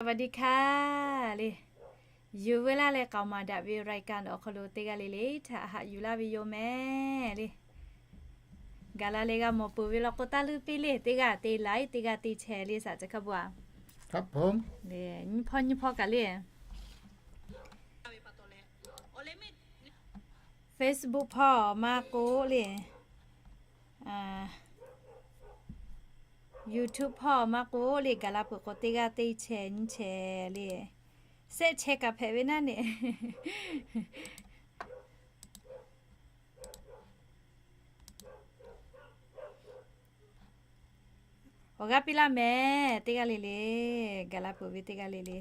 สวัสดีค่ะ le. Yuˬ veu laˇ leh k'aoˍ maˍ daꞈ ve รายการ awˬ hk'aw lo teˇ g'aˇ le le htaꞈ haꞈ yuˬ laˇ ve yoˬ mehˍ le. Gaˬ la leh g'a mawˬ peuˬ ve law k'o, taˇ leuˉ piˇ le. Teˇ g'aˇ te like, teˇ g'aˇ te share le, saˍ ca hkaˇ bu a. Nyiˇ hpawˇ nyiˇ hpawˇ kaꞈ le. Facebook hpawˇ maˇ k'oˆ le, YouTube hpawˇ maˇ k'oˆ le, gaˬ la peuˬ k'o teˇ g'aˇ te share nyiˇ share le, share share kaꞈ hpehꞈ ve naˉ neꞈ. Awˬ g'aˇ piˇ laˇ mehˍ, teˇ g'aˇ le le. Gaˬ la peuˬ ve teˇ g'aˇ le le.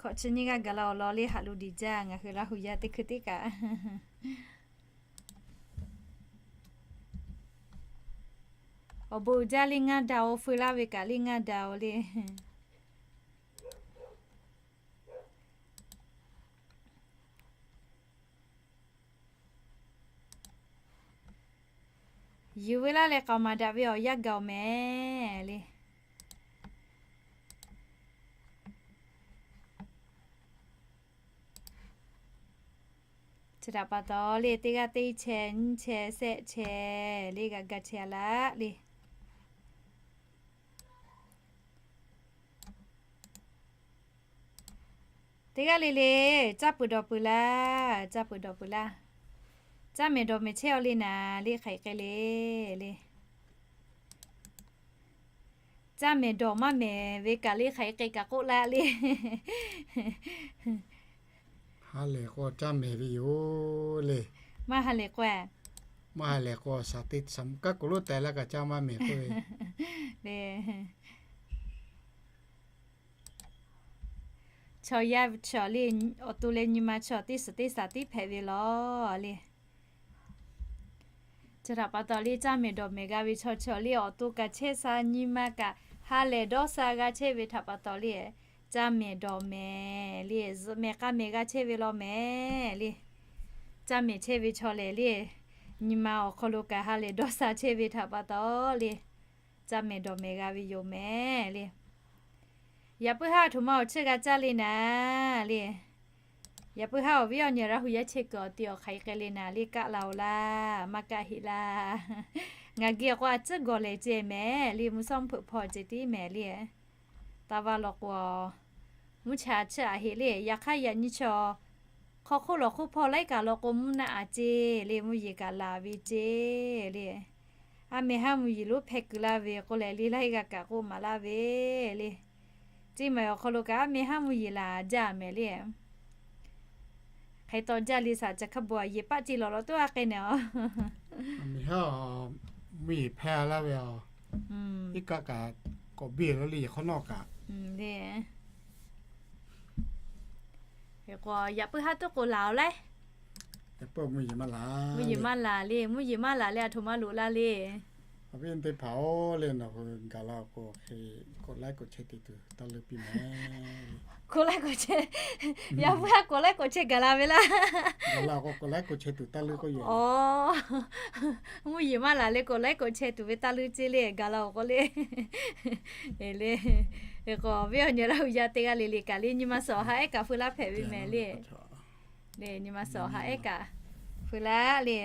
Hkawꞈ chi nyiˇ g'aˇ gaˬ la awˬ lawn le haꞈ lo diˬ jaˇ, ngaˬ hui Laˇ hu yaˇ teˇ hkui teˇ kaꞈ. Awˬ bon uiˍ jaˇ le ngaˇ daꞈ-oˬ, feu laˇ ve kaꞈ le ngaˇ daꞈ-oˬ le. Yuˬ veu laˇ leh k'aoˍ maˍ daꞈ ve awˬ yanˇ gaˬ-oˬ mehˍ le. Chi htaꞈ pa taw le, teˇ g'aˇ te share nyiˇ share share share le, g'a ga share laˇ le. Teˇ g'aˇ le le, caˇ peuˬ dawˬ peuˬ laˇ, caˇ peuˬ dawˬ peuˬ laˇ. Caˇ mehˍ dawˬ mehˍ chehˇ-aw le naˍ le, hk'aˬ hk'e le le. Caˇ mehˍ dawˬ maˇ mehˍ ve kaꞈ le, hk'aˬ hk'e kaꞈ k'oˆ laˇ le. Ha lehˬ k'o caˇ mehˍ ve yoˬ le. Maˇ ha lehˬ k'o, maˇ ha lehˬ k'o shaˍ te shaˍ mvuh kaˉ k'oˍ lonˉ teh laˇ kaꞈ caˇ maˇ mehˍ k'oˆ ve le. Chaw yaˇ chaw le, awˬ to leh nyi ma chaw teˇ suhˍ teˇ shaˍ tiˉ hpehꞈ ve law le. Chi htaꞈ pa taw le, caˇ mehˍ dawˬ mehˍ g'a ve chaw chaw le, awˬ to kaꞈ chehˇ sha, nyi ma kaꞈ ha lehˬ dawˇ sha g'a chehˇ ve htaꞈ pa taw le, caˇ mehˍ dawˬ mehˍ le, zuhꞈ mehˍ k'aˇ mehˍ g'a chehˇ ve law mehˍ le. Caˇ mehˍ chehˇ ve chaw lehˬ le, nyi ma awˬ hk'aw lo kaꞈ ha lehˬ dawˇ sha chehˇ ve htaꞈ pa taw le, caˇ mehˍ dawˬ mehˍ g'a ve yoˬ mehˍ le. Yaꞈ puiˉ haˉ aˬ htoꞈ ma awˬ chiˇ g'a caˇ le naˍ le. Yaꞈ puiˉ haˉ awˬ viˉ awˬ nyi Laˇ hu yaˇ chehˇ kuiˬ awˬ ti awˬ hk'aˬ hk'e le naˍ le, kaˆ la-oˬ laˇ, maˇ kaˆ heˆ laˇ. Ngaˬ geh k'o a tcuhˉ gawˬ lehˬ ceh mehˍ le, mvuhˇ shawˉ mvuhˇ hpeuꞈ hpawˇ ceh tiˉ mehˍ le. Taˇ vaˇ law k'o, mvuhˇ cha tcuhˉ a heˆ le, yaꞈ hk'aˇ yaꞈ nyi chaw hk'aw hk'oˆ lawˬ hk'oˆ hpawˇ laiˉ kaꞈ law k'o, mvuhˇ naˆ a ceh le, mvuhˇ yeˬ kaꞈ laˬ ve ceh le. A meh haˉ mvuhˇ yeˬ lonˉ hpehˇ kuiˬ laˇ ve k'oˆ leh le, laiˉ g'aˇ kaꞈ k'oˆ maˍ laˇ ve le. Ceˇ ma awˬ hk'aw lo kaꞈ a meh haˉ mvuhˇ yeˬ laˬ jaˇ mehˍ le. Hk'e taw jaˇ le, saˍ ca hkaˇ bu a, yeˬ paˆ ceh lawˬ lawˬ toˉ a k'ai nehˬ a. A meh haˉ mvuhˇ yeˬ hpehˇ laˇ ve a. Iˉ kaˆ kaꞈ k'awꞈ biˇ la le, yehˬ hk'awꞈ nawˉ kaꞈ le. Hk'e k'o yaꞈ puiˉ haˉ tuˉ k'oꞈ laˬ-oˬ laiˉ. Mvuhˇ yeˬ maˇ laˬ le, mvuhˇ yeˬ maˇ laˬ le, a htoꞈ ma loꞈ la le. Awˬ viˉ teˇ hpaˍ-oˬ le, nawˬ hui gaˬ la k'o hk'e k'oꞈ laiˉ k'oꞈ chehˇ tuˬ taˇ leuˆ piˇ mehˍ. K'oꞈ laiˉ k'oꞈ chehˇ, yaꞈ puiˉ haˉ k'oꞈ laiˉ k'oꞈ chehˇ gaˬ la ve laˇ. Gaˬ la k'o k'oꞈ laiˉ k'oꞈ chehˇ tuˬ taˇ leuˆ k'oˆ yoˬ. Mvuhˇ yeˬ maˇ laˬ le, k'oꞈ laiˉ k'oꞈ chehˇ tuˬ ve taˇ leuˆ ceˇ le, gaˬ la-oˬ k'oˆ le. Le, hk'e k'o awˬ viˉ awˬ nyi Laˇ hu yaˇ teˇ g'aˇ le le kaꞈ le, nyi ma suhˍ awˬ ha ehˉ kaꞈ feu laˇ hpehꞈ ve mehˍ le. Le, nyi ma suhˍ awˬ ha ehˉ kaꞈ feu laˇ le.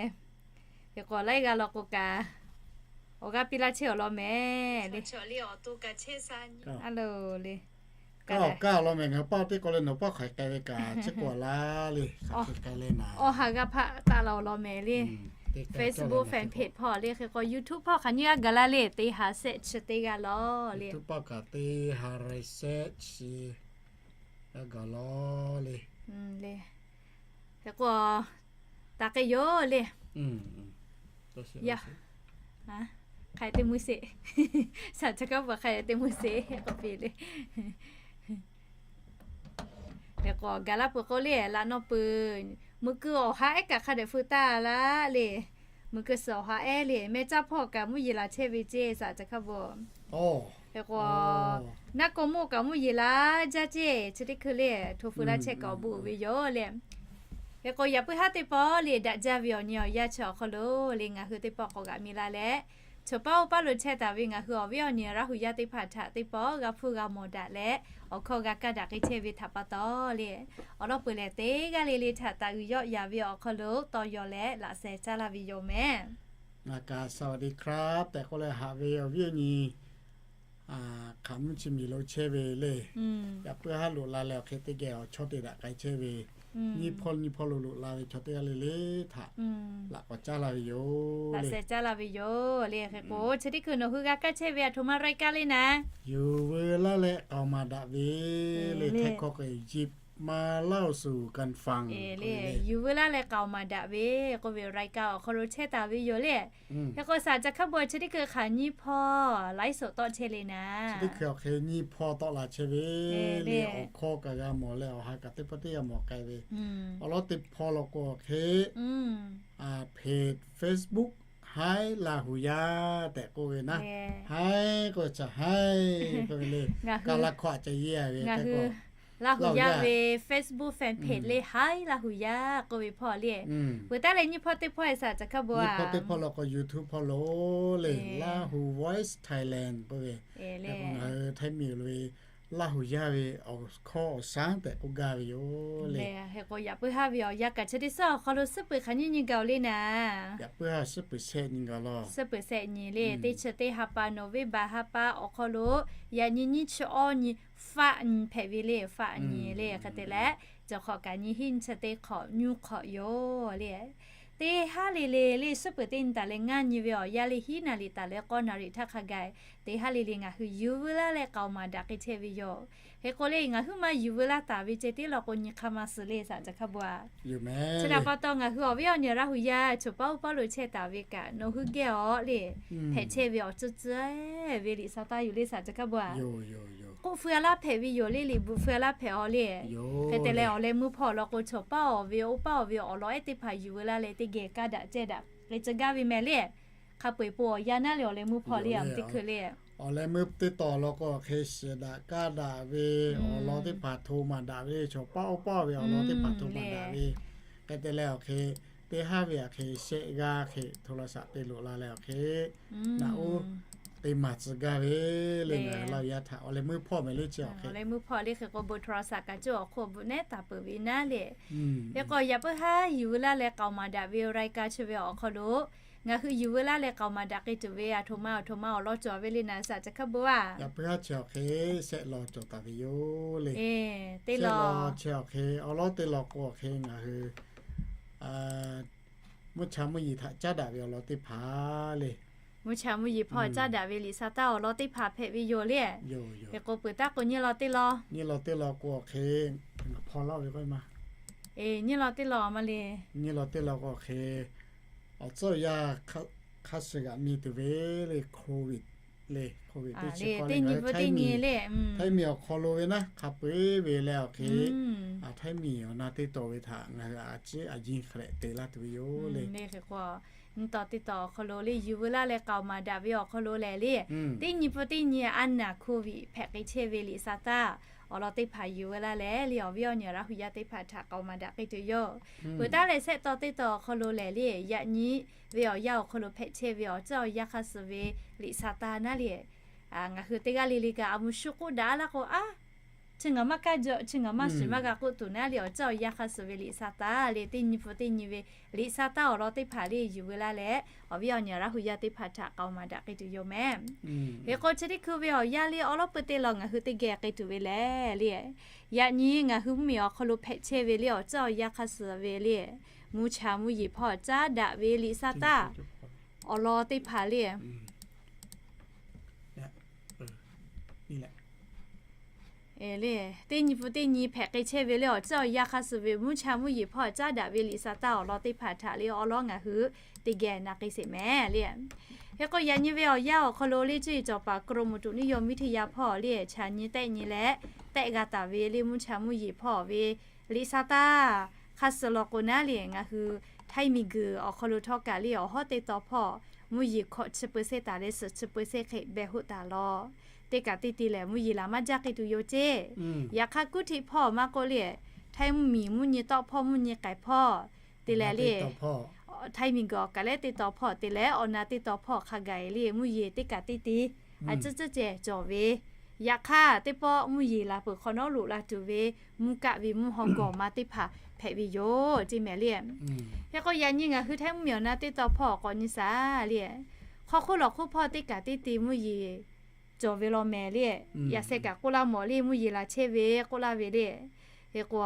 Hk'e k'o laiˉ g'aˇ law k'o kaꞈ awˬ g'aˇ piˇ laˇ chehˇ awˬ lawn mehˍ le. A lo le. Kaˇ awˬ kaˇ awˬ lawn mehˍ, ngaˬ hui paˇ teˇ k'aw leh nawˬ paˇ hk'aˬ hk'e k'ai ve kaꞈ chi k'o a laˇ le. Hk'aˬ hk'e k'ai le naˍ, awˬ ha g'aˇ hpaˆ taˆ la awˬ lawn mehˍ le. Facebook fan page hpawˇ le, hk'e k'o YouTube hpawˇ hk'aˬ nyiˇ g'aˇ gaˬ la le, teˇ ha shehˆ chi teˇ g'aˇ law le. YouTube hpawˇ kaꞈ teˇ ha shehˆ chi g'aˇ gaˬ law le. Hk'e k'o taˍ k'ai yoˬ le. Hk'aˬ hk'e te mvuh sheˍ, saˍ ca kaˉ paˍ hk'aˬ hk'e te mvuh sheˍ k'oˆ piˇ le. Hk'e k'o gaˬ laˇ peuˬ k'o le, laꞈ naw peuˬ, muꞈ keu awˬ ha ehˉ kaꞈ hk'a dehꞈ feu taˇ laˇ le. Muꞈ keu suhˍ awˬ ha ehˉ le, meh caˇ hpawˇ kaꞈ mvuhˇ yeˬ laˬ chehˇ ve ceˇ, saˍ ca kaˉ paˍ. Hk'e k'o naˆ k'o mawˇ kaꞈ mvuhˇ yeˬ laˬ jaˇ ceˇ, chi teˇ hkui le hto feu laˇ chehˇ kaꞈ awˬ bon uiˍ ve yoˬ le. Hk'e k'o yaꞈ puiˉ haˉ teˇ pawˆ le daꞈ jaˇ ve awˬ nyi awˬ yaˇ chi awˬ hk'aw lo le, ngaˬ hui teˇ pawˆ k'awꞈ g'aꞈ mi laˇ leh, Chaw paˉ oˇ paˉ lo chehˇ taˍ ve ngaˬ hui awˬ viˉ awˬ nyi Laˇ hu yaˇ teˇ hpaˍ htaꞈ teˇ pawˆ g'a hpuˇ g'a mawˬ daꞈ leh, awˬ hkawˇ g'a kaˇ daꞈ k'ai chehˇ ve htaꞈ pa taw le, awˬ lawn peuˬ lehˬ teˇ g'aˇ le le htaꞈ taˍ uiˍ yawˆ yaˍ ve awˬ hk'aw lo tawˇ yaw leh laꞈ sheh caˇ laˇ ve yoˬ mehˍ. อากาศสวัสดีครับ tehꞈ k'oˆ leh haꞈ ve awˬ viˉ awˬ nyi hk'aˬ mvuhˇ chi miˬ lo chehˇ ve le, yaꞈ puiˉ haˉ loꞈ la leh awˬ hk'e teˇ geh awˬ chawˇ te daꞈ k'ai chehˇ ve, nyiˇ hpawˇ nyiˇ hpawˇ lo loꞈ la ve chaw teˇ g'aˇ le le htaꞈ laꞈ k'awꞈ caˇ laˇ ve yoˬ. Laꞈ sheh caˇ laˇ ve yoˬ le. Hk'e k'o chi teˇ hkui nawˬ hui g'a kaˇ chehˇ ve aˬ htoꞈ ma รายการ le naˍ, yuˬ veu laˇ leh k'aoˍ maˍ daꞈ ve le, htaiˇ hkawˇ k'o หยิบมาเล่าสู่กันฟัง le, yuˬ veu laˇ leh k'aoˍ maˍ daꞈ ve k'oˆ ve รายการ awˬ hk'aw lo chehˇ taˍ ve yoˬ le. Hk'e k'o saˍ caˬ hk'aˇ bvuhꞈ chi teˇ hkui hk'aˬ nyiˇ hpawˇ ไลฟ์สด tawˆ chehˇ le naˍ, chi teˇ hkui awˬ hk'e nyiˇ hpawˇ tawˆ la chehˇ ve le, awˬ hkawˇ kaꞈ g'a mawˬ leh awˬ ha kaꞈ teˇ pawˆ teˇ g'a mawˬ k'ai ve. Awˬ lawn teˇ hpawˇ law k'o awˬ hk'e เพจ Facebook ไฮ Laˇ hu yaˇ tehꞈ k'oˆ ve naˉ, ไฮ k'o chaꞈ ไฮ k'oˆ ve le, ngaˬ hui Laˇ hu yaˇ ve Laˇ hu yaˇ ve Facebook fan page le ไฮ Laˇ hu yaˇ k'oˆ ve hpawˇ le. Peuˬ taˉ leh nyiˇ hpawˇ teˇ hpawˇ e saˍ caˬ hk'aˇ bvuhꞈ, nyiˇ hpawˇ teˇ hpawˇ law k'o YouTube hpawˇ lo le, Laˇ hu Voice Thailand k'oˆ ve, ngaˬ hui Htaiˇ miˬ lo ve Laˇ hu yaˇ ve awˬ hkawˇ awˬ shaˉ tehꞈ k'oˆ gaˇ ve yoˬ le. Hk'e k'o yaꞈ puiˉ haˉ ve awˬ yanˇ kaꞈ chi teˇ suhˉ awˬ hk'aw lo suhˉ peuˬ hk'aˬ nyiˇ nyi gaˬ oˬ le naˍ, yaꞈ puiˉ haˉ suhˉ peuˬ shehˆ nyi gaˬ law, suhˉ peuˬ shehˆ nyi le. Teˇ chi teˇ ha pa November ha pa awˬ hk'aw lo yaꞈ nyi nyiˇ chi awˇ nyi faˆ nyi hpehꞈ ve le, faˆ nyi le. Hk'e te leh cawˬ hk'awꞈ kaꞈ nyi hiˉ nyi chi teˇ hk'awꞈ nyuˇ hk'awꞈ yoˬ le. Teˇ haˉ le le le suhˉ peuˬ teˇ nyi taˍ leh ngaˇ nyi ve awˬ yanˇ le hiˉ naˍ riˍ taˍ leh k'awˇ naˍ riˍ htaˇ hk'a gaˬ, teˇ haˉ le le ngaˬ hui yuˬ veu laˇ leh k'aoˍ maˍ daꞈ k'ai chehˇ ve yoˬ. Hk'e k'o le ngaˬ hui maˇ yuˬ veu laˇ taˍ ve ceh tiˉ law k'o nyi hk'a ma suhˍ le saˍ caˬ hk'aˇ bvuhꞈ. Chi htaꞈ pa taw ngaˬ hui awˬ viˉ awˬ nyi Laˇ hu yaˇ chaw paˉ oˇ paˉ lo chehˇ taˍ ve kaꞈ nawˬ hui geh awˬ le hpehꞈ chehˇ ve awˬ tcuhˇ tcuhˇ ve liꞈ sa taˇ yoˬ le saˍ caˬ hk'aˇ bvuhꞈ. K'oˆ feu a laˇ hpehꞈ ve yoˬ le, liꞈ bvuhꞈ feu a laˇ hpehꞈ awˬ le. Hk'e te leh awˬ leh meuˇ hpawˇ law k'o chaw paˉ awˬ ve oˇ paˉ awˬ ve awˬ lawn ehˉ teˇ hpaˍ yuˬ veu laˇ leh teˇ geh kaˇ daꞈ ceh daꞈ k'ai tcuh gaˇ ve mehˍ le. Hk'a peu-eˬ po awˬ yanˇ naˉ leh awˬ leh meuˇ hpawˇ le a teˇ hkui le, awˬ leh meuˇ teˇ tawˍ law k'o awˬ hk'e shiˍ daꞈ kaˇ daꞈ ve, awˬ lawn teˇ hpaˍ hto maˍ daꞈ ve, chaw paˉ oˇ paˉ ve awˬ lawn teˇ hpaˍ hto maˍ daꞈ ve, hk'e te leh awˬ hk'e teˇ haˉ ve awˬ hk'e shehˆ g'aˇ hk'e โทรศัพท์ te loꞈ la leh awˬ hk'e naꞈ uˉ te maˍ tcuh gaˇ ve le. Ngaˬ hui Laˇ hu yaˇ htaꞈ awˬ leh meuˇ hpawˇ mehˍ le chi awˬ hk'e, awˬ leh meuˇ hpawˇ le. Hk'e k'o bon โทรศัพท์ kaꞈ cuˇ awˬ hk'oˆ bvuhꞈ nehˉ taˍ peuˬ ve naˉ le. Hk'e k'o yaꞈ puiˉ haˉ yuˬ veu laˇ leh k'aoˍ maˍ daꞈ ve รายการ chi ve awˬ hk'aw lo ngaˬ hui yuˬ veu laˇ leh k'aoˍ maˍ daꞈ k'ai tuˬ ve aˬ htoꞈ ma awˬ htoꞈ ma awˬ lawn cawˬ ve le naˍ saˍ caˬ hk'aˇ bvuhꞈ a. Yaꞈ puiˉ haˉ chi awˬ hk'e shehˆ law cawˬ taˍ ve yoˬ le. Teˇ law chi awˬ hk'e awˬ lawn teˇ law k'o awˬ hk'e ngaˬ hui mvuhˇ cha mvuhˇ yeˬ htaꞈ caˉ daꞈ ve awˬ lawn teˇ hpaˍ le. Mvuhˇ cha mvuhˇ yeˬ hpawˇ caˉ daꞈ ve liꞈ sa taˇ awˬ lawn teˇ hpaˍ hpehꞈ ve yoˬ le. Hk'e k'o peuˬ taˉ k'o nyiˇ law teˇ law, nyiˇ law teˇ law k'o awˬ hk'e ngaˬ hpawˇ laˇ ve k'o ma, nyiˇ law teˇ law ma le. Nyiˇ law teˇ law k'o awˬ hk'e awˬ tcuhˉ awˬ yanˇ hk'a shuˍ g'aꞈ mi tuˬ ve le, COVID le, COVID teˇ chi k'awꞈ le teˇ nyi le, Htaiˇ miˬ awˬ hk'aw lo ve naˉ hk'a peu-eˬ ve leh awˬ hk'e Htaiˇ miˬ awˬ na teˇ tawˍ ve htaꞈ ngaˬ hui a ciˉ a yiˇ hk'a leh te laˇ tuˬ ve yoˬ le. Hk'e k'o nyi tawˍ teˇ tawˍ awˬ hk'aw lo le yuˬ veu laˇ leh k'aoˍ maˍ daꞈ ve awˬ hk'aw lo lehˬ le, teˇ nyi pun teˇ nyi a naˍ COVID hpehꞈ k'ai chehˇ ve liꞈ sa taˇ awˬ lawn teˇ hpaˍ yuˬ veu laˇ leh le awˬ viˉ awˬ nyi Laˇ hu yaˇ teˇ hpaˍ htaꞈ k'aoˍ maˍ daꞈ k'ai tuˬ yoˬ. Peuˬ taˉ leh shehˆ taw teˇ taw awˬ hk'aw lo lehˬ le, yaꞈ nyi ve awˬ yanˇ awˬ hk'aw lo hpehꞈ chehˇ ve awˬ tcuhˉ awˬ yanˇ hk'a suhˍ ve liꞈ sa taˇ naˉ le, ngaˬ hui teˇ g'aˇ le le kaꞈ a mu shu k'oˆ daꞈ laˇ k'o a chi ngaˬ maˇ kaˇ jaw, chi ngaˬ maˇ shiˍ maˇ g'a k'oˆ tuˬ naˉ le, awˬ tcuhˉ awˬ yanˇ hk'a suhˍ ve liꞈ sa taˇ le, teˇ nyi pun teˇ nyi ve liꞈ sa taˇ awˬ lawn teˇ hpaˍ le yuˬ veu laˇ leh awˬ viˉ awˬ nyi Laˇ hu yaˇ teˇ hpaˍ htaꞈ k'aoˍ maˍ daꞈ k'ai tuˬ yoˬ mehˍ. Hk'e k'o chi teˇ hkui ve awˬ yanˇ le awˬ lawn peuˬ teˇ law ngaˬ hui teˇ geh k'ai tuˬ ve lehˬ le, yaꞈ nyi ngaˬ hui mvuhˇ miˬ awˬ hk'aw lo hpehꞈ chehˇ ve le awˬ tcuhˉ awˬ yanˇ hk'a suhˍ ve le, mvuhˇ cha mvuhˇ yeˬ hpawˇ caˉ daꞈ ve liꞈ sa taˇ awˬ lawn teˇ hpaˍ le le, teˇ nyi pun teˇ nyi hpehꞈ k'ai chehˇ ve le awˬ tcuhˉ awˬ yanˇ hk'a suhˍ ve mvuhˇ cha mvuhˇ yeˬ hpawˇ caˉ daꞈ ve liꞈ sa taˇ awˬ lawn teˇ hpaˍ htaꞈ le awˬ lawn ngaˬ hui teˇ geh na k'ai sheˍ mehˍ le. Hk'e k'o yaꞈ nyi ve awˬ yanˇ awˬ hk'aw lo le cuˇ yiˍ cawˬ paˍ กรมอุตุนิยมวิทยา hpawˇ le chaꞈ nyi tehˆ nyi leh tehˆ g'a taˍ ve le mvuhˇ cha mvuhˇ yeˬ hpawˇ ve liꞈ sa taˇ hk'a suhˍ law k'o naˉ le ngaˬ hui Htaiˇ miˬguiˬ awˬ hk'aw lo htawˇ kaꞈ le awˬ hawˉ teˇ taw hpawˇ mvuhˇ yeˬ hkawꞈ chi peuˬ sehˇ taˍ leh suhˍ chi peuˬ sehˇ hk'e beh hoˆ taˍ law. Teˇ kaꞈ teˇ te lehˬ mvuhˇ yeˬ laˬ maˇ jaˇ k'ai tuˬ yoˬ ceˇ. Yaꞈ hk'aˇ kuˉ htiˆ hpawˇ maˇ k'oˆ le, Htaiˇ mvuhˇ miˬ mvuhˇ nyi tawˆ hpawˇ mvuhˇ nyi k'ai hpawˇ te leh le, Htaiˇ miˬguiˬ awˬ kaˍ lehˉ teˇ taw hpawˇ te leh awˬ na teˇ taw hpawˇ hk'a gaˬ le mvuhˇ yeˬ teˇ kaꞈ teˇ te a ciˉ ciˉ ceh cawˬ ve. Yaꞈ hk'aˇ, teˇ pawˆ mvuhˇ yeˬ laˬ peuˬ hk'awꞈ nawˉ loꞈ la tuˬ ve mvuhˇ kaˆ ve mvuhˇ haw gawˬ ma teˇ hpaˍ hpehꞈ ve yoˬ ceˇ mehˍ le. Hk'e k'o, yaꞈ nyi ngaˬ hui Htaiˇ mvuhˇmiˬ awˬ na teˇ taw hpawˇ k'awꞈ nyi shaˍ le. Hk'aw hk'oˆ lawˬ hk'oˆ hpawˇ teˇ kaꞈ teˇ te mvuhˇ yeˬ cawˬ ve law mehˍ le. Yaꞈ sheh kaꞈ k'oˆ laˇ mawˬ le, mvuhˇ yeˬ laˬ chehˇ ve k'oˆ laˇ ve le. Hk'e k'o,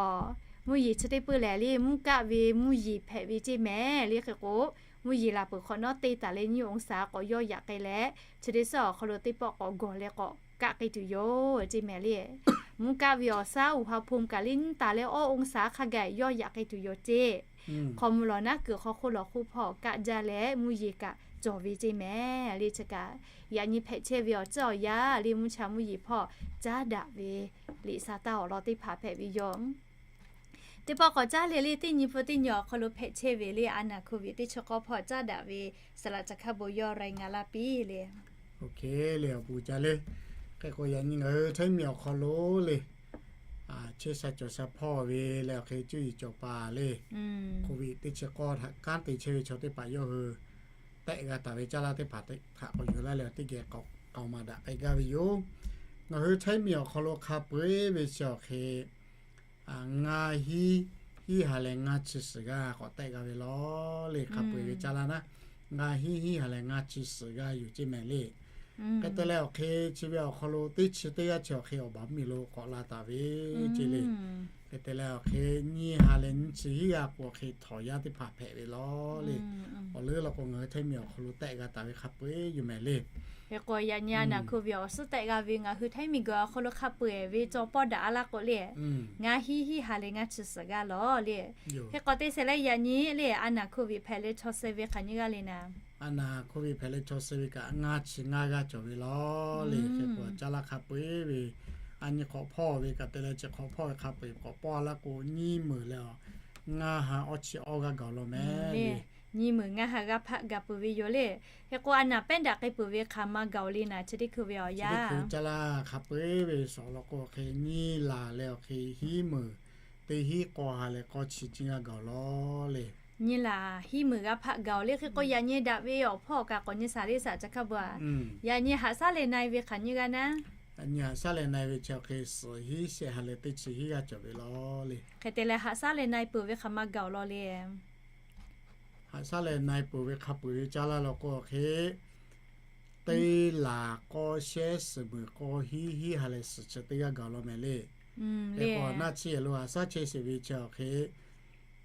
mvuhˇ yeˬ chi teˇ peuˇ lehˬ le, mvuhˇ kaˆ ve mvuhˇ yeˬ hpehꞈ ve ceˇ mehˍ le. Hk'e k'o, mvuhˇ yeˬ laˬ peuˬ hk'awꞈ nawˉ te taˍ leh nyiˇ องศา k'awꞈ yawˇ yaꞈ k'ai leh, chi teˇ suhˉ awˬ hk'aw lo teˇ pawˆ k'awꞈ gawˬ leh k'awꞈ kaˆ k'ai tuˬ yoˬ ceˇ mehˍ le. Mvuhˇ kaˆ ve awˬ shaˉ อุณหภูมิ kaꞈ le nyiˇ taˍ leh awˇ องศา hk'a gaˬ yawˇ yaꞈ k'ai tuˬ yoˬ ceˇ. Hk'aw mvuh lawˬ naˉ kuiˬ hk'aw hk'oˆ lawˬ hk'oˆ hpawˇ kaˆ jaˇ leh mvuhˇ yeˬ kaꞈ cawˬ ve ceˇ mehˍ le. Chi kaꞈ yaꞈ nyi hpehꞈ chehˇ ve awˬ ceuˬ awˬ yanˇ le mvuhˇ cha mvuhˇ yeˬ hpawˇ caˉ daꞈ ve liꞈ sa taˇ awˬ lawn teˇ hpaˍ hpehꞈ ve yoˬ. Teˇ pawˆ k'awꞈ caˉ le le, teˇ nyi hpu teˇ nyi awˬ hk'aw lo hpehꞈ chehˇ ve le a naˍ โควิด teˇ chi k'awˇ hpawˇ caˉ daꞈ ve saˍ laꞈ ca hk'a bon yawˇ รายงาน laˇ piˇ le. Oˇ hk'e le awˬ bon ca le. Hk'e k'o, yaꞈ nyi ngaˬ hui Htaiˇ miˬ awˬ hk'aw lo le, chehˇ sha cawˬ sha hpawˇ ve leh awˬ hk'e cuˇ yiˍ cawˬ paˍ le, โควิด teˇ chi k'awˇ htaꞈ kanˉ te chehˇ ve chaw teˇ hpaˍ yawˇ hui tehˆ g'a taˍ ve caˇ laˇ teˇ hpaˍ htaꞈ k'awꞈ yuˬ laˇ leh teˇ geh k'awꞈ k'aoˍ maˍ daꞈ k'ai gaˇ ve yoˬ. Ngaˬ hui Htaiˇ miˬ awˬ hk'aw lo hk'a peu-eˬ ve chi awˬ hk'e ngaˇ hinˉ, hinˉ ha leh ngaˇ chi suhˍ g'aˇ k'awꞈ tehˆ g'a ve law le. Hk'a peu-eˬ ve caˇ laˇ naˉ, ngaˇ hinˉ, hinˉ ha leh ngaˇ chi suhˍ g'aˇ yoˬ ceˇ mehˍ le. Hk'e te leh awˬ hk'e chi ve awˬ hk'aw lo teˇ chi teˇ g'aˇ chi awˬ hk'e awˬ baˬ miˬ lo k'awꞈ la taˍ ve ceˇ le. Hk'e te leh awˬ hk'e nyiˇ ha leh nyiˇ chi hinˉ g'aˇ k'o awˬ hk'e htawnˍ yaˇ teˇ hpaˍ hpehꞈ ve law le. Awˬ leuˉ law k'o ngaˬ hui Htaiˇ miˬ awˬ hk'aw lo tehˆ g'a taˍ ve hk'a peu-eˬ yoˬ mehˍ le. Hk'e k'o, yaꞈ nyi a naˍ โควิด awˬ suhˉ tehˆ g'a ve ngaˬ hui Htaiˇ miˬ guiˬ awˬ hk'aw lo hk'a peu-eˬ ve caw pawˆ daꞈ a laˇ k'o le, ngaˇ hinˉ, hinˉ ha leh ngaˇ chi suhˍ g'aˇ law le. Hk'e k'o, teˇ shehˍ leh yaꞈ nyi le a naˍ โควิด hpehꞈ leh chaw suh ve hk'aˬ nyiˇ g'aˇ le naˍ. A naˍ โควิด hpehꞈ leh chaw suh ve kaꞈ ngaˇ chi ngaˇ g'aˇ cawˬ ve law le. Hk'e k'o, caˇ laˇ hk'a peu-eˬ ve a nyi hk'awꞈ hpawˇ ve kaꞈ te leh chi hk'awꞈ hpawˇ ve hk'a peu-eˬ k'awꞈ pawˆ a laˇ k'o nyiˇ meunˍ leh ngaˇ ha awˇ chi awˇ g'aˇ gaˬ law mehˍ le. Nyiˇ meunˍ ngaˇ ha g'aˇ hpaˆ gaˬ peuˬ ve yoˬ le. Hk'e k'o, a naˍ pehˉ daꞈ k'ai peuˬ ve hk'aˬ ma gaˬ le naˍ, chi teˇ hkui ve awˬ yanˇ caˇ laˇ hk'a peu-eˬ ve sawˍ law k'o awˬ hk'e nyiˇ laˬ leh awˬ hk'e hinˉ meunˍ teˇ hinˉ k'awˇ ha leh k'awˇ chi nyiˇ g'aˇ gaˬ law le. Nyiˇ laˬ hinˉ meunˍ g'aˇ hpaˆ gaˬ le. Hk'e k'o, yaꞈ nyi daꞈ ve awˬ hpawˇ kaꞈ k'awꞈ nyi shaˍ le saˍ ca hk'a bon a. Yaꞈ nyi haꞈ shaˉ leh na-e ve hk'aˬ nyiˇ g'aˇ naˉ. Yaꞈ nyi haꞈ shaˉ leh na-e ve chi awˬ hk'e suhˍ hinˉ shehˆ ha leh teˇ chi hinˉ g'aˇ cawˬ ve law le. Hk'e te leh haꞈ shaˉ leh na-e peuˬ ve hk'aˬ ma gaˬ law le. Haꞈ shaˉ leh na-e peuˬ ve hk'a peu-eˬ ve caˇ laˇ law k'o awˬ hk'e teˇ laˬ k'awˇ shehˉ suhˍ meunˍ k'awˇ hinˉ hinˉ ha leh suhˍ chi teˇ g'aˇ gaˬ law mehˍ le. Hk'e k'o, naˆ chi yehˬ lo haꞈ shaˉ chehˇ sheˍ ve chi awˬ hk'e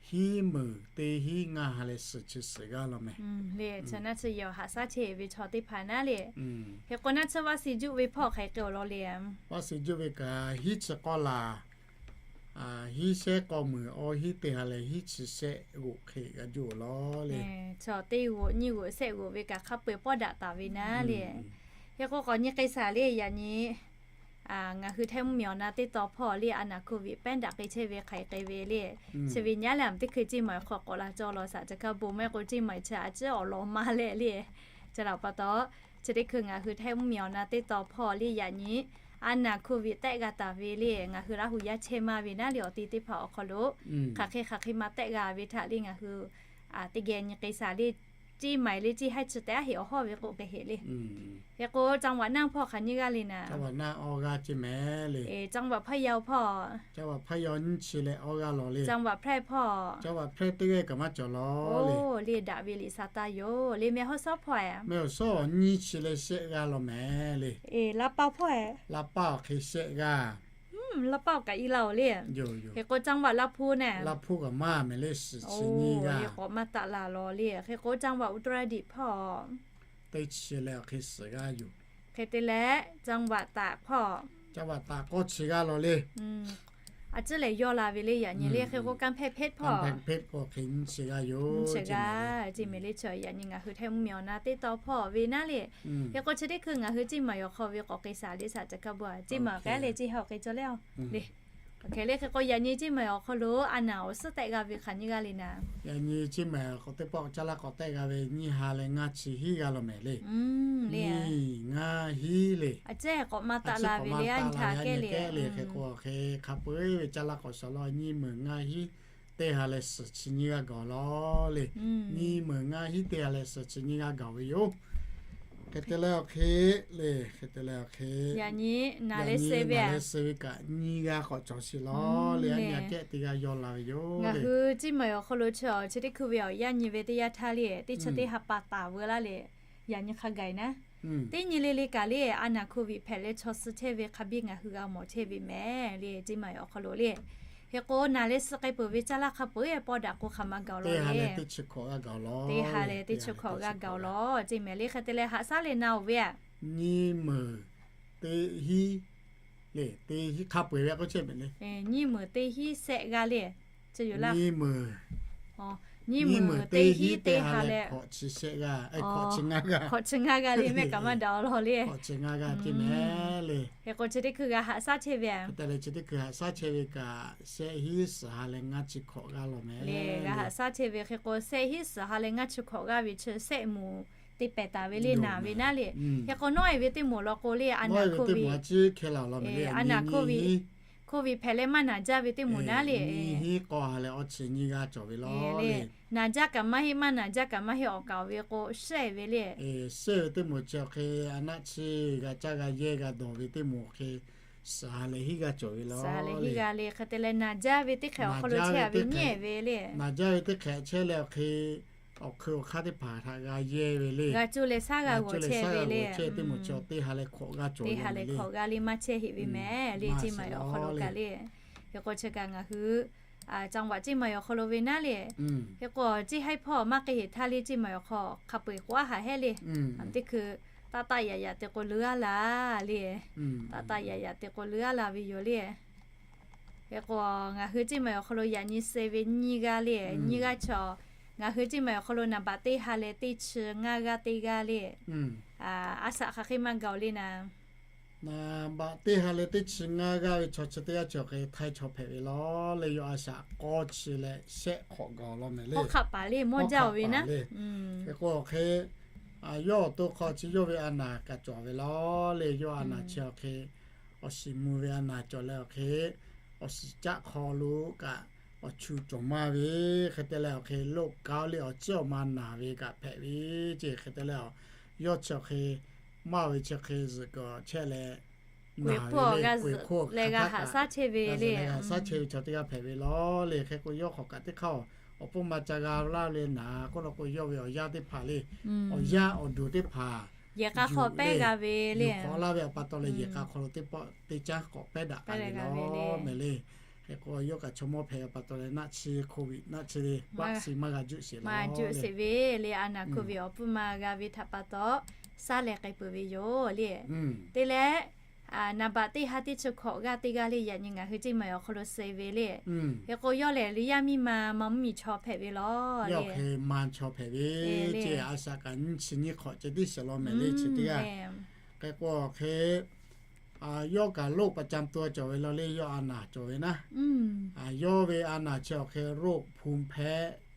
hinˉ meunˍ teˇ hinˉ ngaˇ ha leh suhˍ chi suhˍ g'aˇ law mehˍ le. Chi naˆ chi yehˬ haꞈ shaˉ chehˇ ve chaw teˇ hpaˍ naˉ le. Hk'e k'o, naˆ chi vaˇ shiˍ juˆ ve hpawˇ hk'aˬ hk'e awˬ lawn le. Vaˇ shiˍ juˆ ve kaꞈ hinˉ chi k'awˇ laˬ, hinˉ shehˉ k'awˇ meunˍ awˇ hinˉ teˇ ha leh hinˉ chi shehˆ g'oꞈ hk'e g'a juˆ awˬ lawn le. Chaw teˇ g'oꞈ nyiˇ g'oꞈ shehˆ g'oꞈ ve kaꞈ hk'a peu-eˬ pawˆ daꞈ taˍ ve naˉ le. Hk'e k'o, k'awꞈ nyi k'ai shaˍ le yaꞈ nyi ngaˬ hui Htaiˇ mvuhˇmiˬ awˬ na teˇ taw hpawˇ le a naˍ โควิด pehˉ daꞈ k'ai chehˇ ve hk'aˬ hk'e ve le. Chi ve nyi a leh a teˇ hkui ceˇ maˬ awˬ hk'aw k'awꞈ la cawˇ law saˍ ca hk'a bon maˇ heˆ k'o ceˇ maˬ chi a ciˉ awˬ lawn maˇ leh le. Chi laꞈ pa taw, chi teˇ hkui ngaˬ hui Htaiˇ mvuhˇmiˬ awˬ na teˇ taw hpawˇ le yaꞈ nyi a naˍ โควิด tehˆ g'a taˍ ve le ngaˬ hui Laˇ hu yaˇ chehˇ maˇ ve naˉ le awˬ ti teˇ hpaˍ awˬ hk'aw lo hk'aˬ hk'e hk'aˬ hk'e ma tehˆ g'a ve htaꞈ le ngaˬ hui teˇ geh nyi k'ai shaˍ le. Ceˇ maˬ le ceˇ haiˉ chi tehˉ a heꞈ awˬ hawˇ ve k'oˆ k'ai heꞈ le. Hk'e k'o, จังหวัดน่าน hpawˇ hk'aˬ nyiˇ g'aˇ le naˍ. จังหวัดน่าน awˇ g'aˇ ceˇ mehˍ le. จังหวัดพะเยา hpawˇ. จังหวัดพะเยา nyiˇ chi leh awˇ g'aˇ law le. จังหวัดแพร่ hpawˇ. จังหวัดแพร่ teˇ g'aˇ kaꞈ maˇ cawˬ law le. Le daꞈ ve liꞈ sa taˇ yoˬ le. แม่ฮ่องสอน hpawˇ. แม่ฮ่องสอน nyiˇ chi leh shehˆ g'aˇ law mehˍ le. Laˇ paˆ hpawˇ. Laˇ paˆ awˬ hk'e shehˆ g'aˇ. Laˇ paˆ kaꞈ i la-oˬ le. Hk'e k'o, จังหวัดลำพูน naˍ. Laˇ hpu kaꞈ maˇ mehˍ le, suhˍ chi nyiˇ g'aˇ. K'awꞈ maˇ taˆ la law le. Hk'e k'o, จังหวัดอุตรดิตถ์ hpawˇ. Teˇ chi leh awˬ hk'e suhˍ g'aˇ yoˬ. Hk'e te leh จังหวัดตาก hpawˇ. จังหวัดตาก k'awˇ chi g'aˇ law le. A ciˉ lehˬ yawˇ la ve le yaꞈ nyi le. Hk'e k'o, กำแพงเพชร hpawˇ. กำแพงเพชร k'awˇ hk'e nyiˇ chi g'aˇ yoˬ. Nyiˇ chi g'aˇ ceˇ mehˍ le. Chi yaꞈ nyi ngaˬ hui Htaiˇ mvuhˇmiˬ awˬ na teˇ taw hpawˇ ve naˉ le. Hk'e k'o, chi teˇ hkui ngaˬ hui ceˇ maˬ awˬ hk'aw ve k'awꞈ k'ai shaˍ le saˍ ca hk'a bon a. Ceˇ maˬ k'ai leh ceˇ ha awˬ k'ai cawˇ le-oˬ le. Hk'e le hk'e k'o, yaꞈ nyi ceˇ maˬ awˬ hk'aw lo a naˍ awˬ suhˉ tehˆ g'a ve hk'aˬ nyiˇ g'aˇ le naˍ. Yaꞈ nyi ceˇ maˬ k'awꞈ teˇ pawˆ caˇ laˇ k'awꞈ tehˆ g'a ve nyiˇ ha leh ngaˇ chi hiˉ g'aˇ law mehˍ le. Nyiˇ ngaˇ hiˉ le. A ciˉ k'awꞈ maˇ taˆ la ve le, a nyi htaꞈ kehˉ le. Hk'e k'o, hk'e hk'a peu-eˬ ve caˇ laˇ k'awꞈ shaˍ law nyiˇ meunˍ ngaˇ hiˉ teˇ ha leh suhˍ chi nyiˇ g'aˇ gaˬ lawˬ le. Nyiˇ meunˍ ngaˇ hinˉ teˇ ha leh suhˍ chi nyiˇ g'aˇ gaˬ ve yoˬ. Hk'e te leh awˬ hk'e le, hk'e te leh awˬ hk'e, yaꞈ nyi naˍ leh suh ve kaꞈ nyiˇ g'aˇ k'awꞈ cawˬ sheˍ lawˬ le. Aˉ nyi aꞈ kehˉ teˇ g'aˇ yawˇ la ve yoˬ. Ngaˬ hui Ciˇ Mawˬ awˬ hk'aw lo chi awˬ chi teˇ hkui ve awˬ yaˇ nyi ve teˇ yanˇ htaˇ le, teˇ chi teˇ ha pa taˍ veu laˇ le. Yaꞈ nyi hk'a gaˬ naˉ, teˇ nyi le le kaꞈ le, a naˍ COVID hpehꞈ leh chaw suh chehˇ ve hk'a biˇ ngaˬ hui g'a mawˬ chehˇ ve mehˍ le. Ciˇ Mawˬ awˬ hk'aw lo le, hk'e k'o naˍ leh suh k'ai peuˬ ve caˇ laˇ hk'a peu-eˬ pawˇ daꞈ k'o hk'aˬ ma gaˬ lawˬ le. Teˇ ha leh teˇ chi hkawꞈ g'aˇ gaˬ lawˬ. Ciˇ mehˍ le, hk'e te leh haꞈ shaˉ le na-oˬ ve aꞈ, nyiˇ meunˍ teˇ hinˉ le, teˇ hinˉ hk'a peu-eˬ ve k'oˆ chehˇ mehˍ le. Nyiˇ meunˍ teˇ hinˉ shehˆ g'aˇ le. Nyiˇ meunˍ, nyiˇ meunˍ teˇ hinˉ teˇ ha leh hkawꞈ chi shehˆ g'aˇ, hkawꞈ chi ngaˇ g'aˇ, hkawꞈ chi ngaˇ g'aˇ le mehˆ kaꞈ maˇ daꞈ awˬ lawn le. Hkawꞈ chi ngaˇ g'aˇ teˇ mehˍ le. Hk'e k'o chi teˇ hkui g'a haꞈ shaˉ chehˇ ve aꞈ, hk'e te leh chi teˇ hkui haꞈ shaˉ chehˇ ve kaꞈ shehˆ hinˉ suhˍ ha leh ngaˇ chi hkawꞈ g'aˇ lawˬ mehˍ le. G'a haꞈ shaˉ chehˇ ve hk'e k'o shehˆ hinˉ suhˍ ha leh ngaˇ chi hkawꞈ g'aˇ ve chi shehˆ moˍ teˇ pehˍ taˍ ve le naˍ ve naˉ le. Hk'e k'o nawˉ-e ve teˇ moˍ law k'o le, a naˍ COVID, a naˍ COVID, COVID hpehꞈ leh maˇ naˍ jaˇ ve teˇ moˍ naˉ le. Nyiˇ hinˉ k'awˇ ha leh awˇ chi nyiˇ g'aˇ cawˬ ve lawˬ le. Naˍ jaˇ kaꞈ maˇ heˆ, maˇ naˍ jaˇ kaꞈ maˇ heˆ, awˬ kaˍ awˬ ve k'o shehˆ ve le. Shehˆ ve teˇ moˍ chi awˬ hk'e a naˆ chi g'a caˇ g'a yehˇ g'a dawˬ ve teˇ moˍ awˬ hk'e suhˍ ha leh hiˉ g'aˇ cawˬ ve lawˬ le. Hiˉ g'aˇ le. Hk'e te leh naˍ jaˇ ve teˇ hk'e awˬ hk'aw lo chehˇ a ve nyi-e ve le. Naˍ jaˇ ve teˇ hk'e chehˇ leh awˬ hk'e awˬ hk'eun awˬ hk'aˇ teˇ hpaˍ htaꞈ g'a yehˇ ve le. G'a cuˇ leh shaˉ g'a g'awˬ chehˇ ve le. Teˇ moˍ chi teˇ ha leh hkawꞈ g'aˇ cawˬ ve le. Teˇ ha leh hkawꞈ g'aˇ le maˇ chehˇ heˆ ve mehˍ le. Ciˇ Mawˬ awˬ hk'aw lo kaꞈ le. Hk'e k'o chi kaꞈ ngaˬ hui จังหวัด Ciˇ Mawˬ awˬ hk'aw lo ve naˉ le. Hk'e k'o ciˇ haiˉ hpawˇ maˇ k'ai heˍ htaˇ le Ciˇ Mawˬ awˬ hk'aw hk'a peu-eˬ k'oˆ a haꞈ hehˉ le. Teˇ hkui taˆ taˆ yaꞈ yaꞈ te k'o leuˉ a la le. Taˆ taˆ yaꞈ yaꞈ te k'o leuˉ a la ve yoˬ le. Hk'e k'o ngaˬ hui Ciˇ Mawˬ awˬ hk'aw lo yaꞈ nyi suh ve nyiˇ g'aˇ le, nyiˇ g'aˇ chaw, ngaˬ hui Ciˇ Mawˬ awˬ hk'aw lo naˍ baꞈ teˇ ha leh teˇ chi ngaˇ g'aˇ teˇ g'aˇ le. A shaꞈ hk'aˬ hk'e maˇ gaˬ-oˬ le naˍ. Naˍ baꞈ teˇ ha leh teˇ chi ngaˇ g'aˇ ve chaw chi teˇ g'aˇ chi awˬ hk'e Htaiˇ chaw hpehꞈ ve lawˬ le. Yawˇ a shaꞈ k'awˇ chi leh shehˆ hk'awꞈ gaˬ lawˬ mehˍ le. Hk'aˆ paˍ le mawˇ jaˇ-oˬ ve naˉ. Hk'e k'o awˬ hk'e yawˇ awˬ to hk'aw chi yawˇ ve a naˍ kaꞈ cawˬ ve lawˬ le. Yawˇ a naˍ chi awˬ hk'e awˬ shiˍ mvuh ve a naˍ cawˬ leh awˬ hk'e awˬ shiˍ caˆ hk'aw lo kaꞈ awˬ chu cawˬ maˇ ve, hk'e te leh awˬ hk'e โรคเกาต์ le awˬ ciˉ awˬ ma naˍ ve kaꞈ hpehꞈ ve ceˇ. Hk'e te leh yawˇ chi awˬ hk'e maˇ ve chi hk'e zuhꞈ kaꞈ chehˇ leh naˍ ve le, k'oˍ hk'oˆ leh g'a haꞈ shaˉ chehˇ ve le, haꞈ shaˉ chehˇ ve chaw teˇ g'aˇ hpehꞈ ve lawˬ le. Hk'e k'o yawˇ hk'awꞈ kaꞈ teˇ hk'aˇ awˬ pon ma ca g'a laˇ le naˍ k'oˆ la k'o yawˇ ve awˬ yaˇ teˇ hpaˍ le, awˬ yaˇ awˬ duˬ teˇ hpaˍ yehˬ k'a hk'aw pehˉ g'a ve le, k'awꞈ laˇ ve awˬ pa taw leh yehˬ k'a hk'aw lo teˇ pawˆ teˇ caˉ k'awꞈ pehˉ daꞈ k'ai ve lawˬ mehˍ le. Hk'e k'o yawˇ kaꞈ chaw mawˇ hpehꞈ ve pa taw leh naˆ chi โควิด naˆ chi ve vaccine maˇ g'a juˆ sheˍ laˬ juˆ sheˍ ve le. A naˍ โควิด awˬ pfuhˇ ma g'a ve htaꞈ pa taw shaˉ leh k'ai peuˬ ve yoˬ le. Te leh naˍ baꞈ teˇ ha teˇ chi hkawꞈ g'aˇ teˇ g'aˇ le yaꞈ nyi ngaˬ hui Ciˇ Mawˬ awˬ hk'aw lo suh ve le. Hk'e k'o yawˇ lehˬ le yaˇ miˇ ma ma mvuhˇ miˬ chaw hpehꞈ ve lawˬ le. Yawˇ hk'e ma chaw hpehꞈ ve ceˇ. A shaꞈ kaꞈ nyiˇ chi nyiˇ hk'awꞈ ceh tiˉ sheˍ law mehˍ le chi teˇ g'aˇ. Hk'e k'o awˬ hk'e yawˇ kaꞈ โรคประจำตัว cawˬ ve law le. Yawˇ a naˍ cawˬ ve naˉ, yawˇ ve a naˍ chi awˬ hk'e โรคภูมิแพ้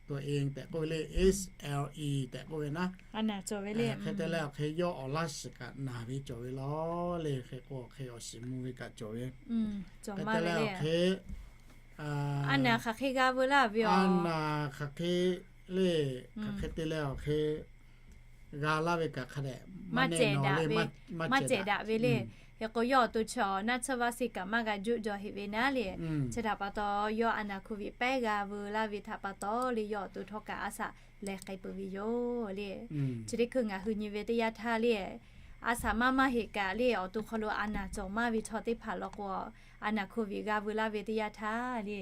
ตัวเอง tehꞈ k'oˆ ve le, SLE tehꞈ k'oˆ ve naˉ. Hk'e te leh awˬ hk'e yawˇ awˬ laˇ shiˍ kaꞈ naˍ ve cawˬ ve law le. Hk'e k'o awˬ hk'e awˬ shiˍ mvuh ve kaꞈ cawˬ ve. Hk'e te leh awˬ hk'e a naˍ hk'aˬ hk'e g'a veu laˇ ve, a naˍ hk'aˬ hk'e le, hk'aˬ hk'e te leh awˬ hk'e g'a laˇ ve kaꞈ hk'a dehꞈ maˇ cehˬ daꞈ ve, maˇ cehˬ daꞈ ve le. Hk'e k'o yawˇ awˬ to chaw naˆ tsuhˇ vaccine kaꞈ maˇ g'a juˆ jaw heꞈ ve naˉ le. Chi htaꞈ pa taw yawˇ a naˍ โควิด pehˉ g'a veu laˇ ve htaꞈ pa taw le yawˇ awˬ to htawˇ kaꞈ a shaꞈ leh k'ai peuˬ ve yoˬ le. Chi teˇ hkui ngaˬ hui nyi ve teˇ yanˇ htaˇ le, a shaꞈ maˇ maˇ heˆ kaꞈ le awˬ to hk'aw lo a naˍ cawˬ maˇ ve chaw teˇ hpaˍ law k'o, a naˍ โควิด g'a veu laˇ ve teˇ yanˇ htaˇ le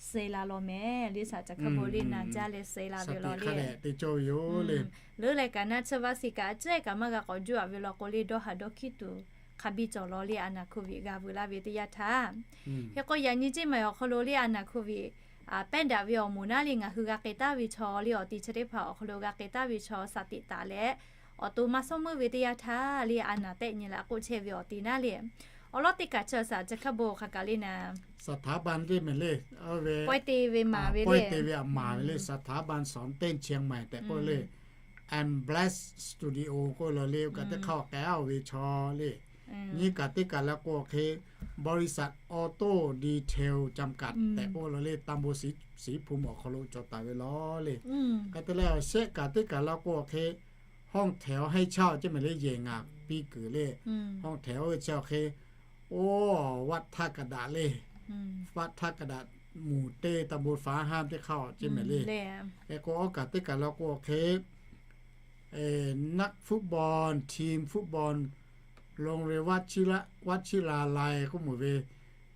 suh la law mehˍ le. Shaˍ caˬ hk'a bon le naˍ jaˇ leh suh la ve law le. Te cawˇ ve yoˬ le. Leuˉ leh kaꞈ naˆ tsuhˇ vaccine kaꞈ a ciˉ kaꞈ maˇ g'a k'awꞈ juˆ a ve law k'o le dawˇ haˍ dawˇ hkiˉ tuˬ hk'a biˇ cawˬ law le a naˍ โควิด g'a veu laˇ ve teˇ yanˇ htaˇ. Hk'e k'o yaꞈ nyi Ciˇ Mawˬ awˬ hk'aw lo le a naˍ โควิด pehˉ daꞈ ve awˬ moˍ naˉ le ngaˬ hui g'a k'ai taˍ ve chaw le awˬ ti chi teˇ hpaˍ awˬ hk'aw lo g'a k'ai taˍ ve chaw shaˍ tiꞈ taˍ leh awˬ to maˇ shawˉ meuˇ ve teˇ yanˇ htaˇ le a naˍ tehˆ nyi la k'oˆ chehˇ ve awˬ ti naˉ le. Awˬ lawˉ teˇ kaꞈ chi shaˍ caˬ hk'a bon hk'a kaꞈ le naˍ สถาบัน le mehˍ le, pawehˇ te ve maˍ ve le, pawehˇ te ve maˍ ve le สถาบันสอนเต้นเชียงใหม่ tehꞈ k'oˆ le, and Bless Studio k'oˆ la le. Oˇ kaꞈ teˇ hk'aˇ k'ai a ve chaw le Nyiˇ kaꞈ teˇ kaꞈ leh k'o hk'e บริษัท Auto Detail จำกัด tehꞈ k'oˆ lo le, ตำบลศรีภูมิ awˬ hk'aw lo cawˬ taˍ ve law le. Hk'e te leh awˬ shehˆ kaꞈ teˇ kaꞈ leh k'o hk'e ห้องแถวให้เช่า ceˇ mehˍ le, yehˬ ngaˬ piˇ kuiˬ le. ห้องแถว oˇ ve chi awˬ hk'e, oˇ, วัดท่ากระดาษ le, วัดท่ากระดาษ หมู่ เจ็ด ตำบลฝางห้าม teˇ hk'aˇ ceˇ mehˍ le. Hk'e k'o awˬ kaꞈ teˇ kaꞈ leh k'o hk'e นักฟุตบอล ทีมฟุตบอล โรงเรียนวัชิระ- วัชิราลัย k'oˆ meuˬ ve,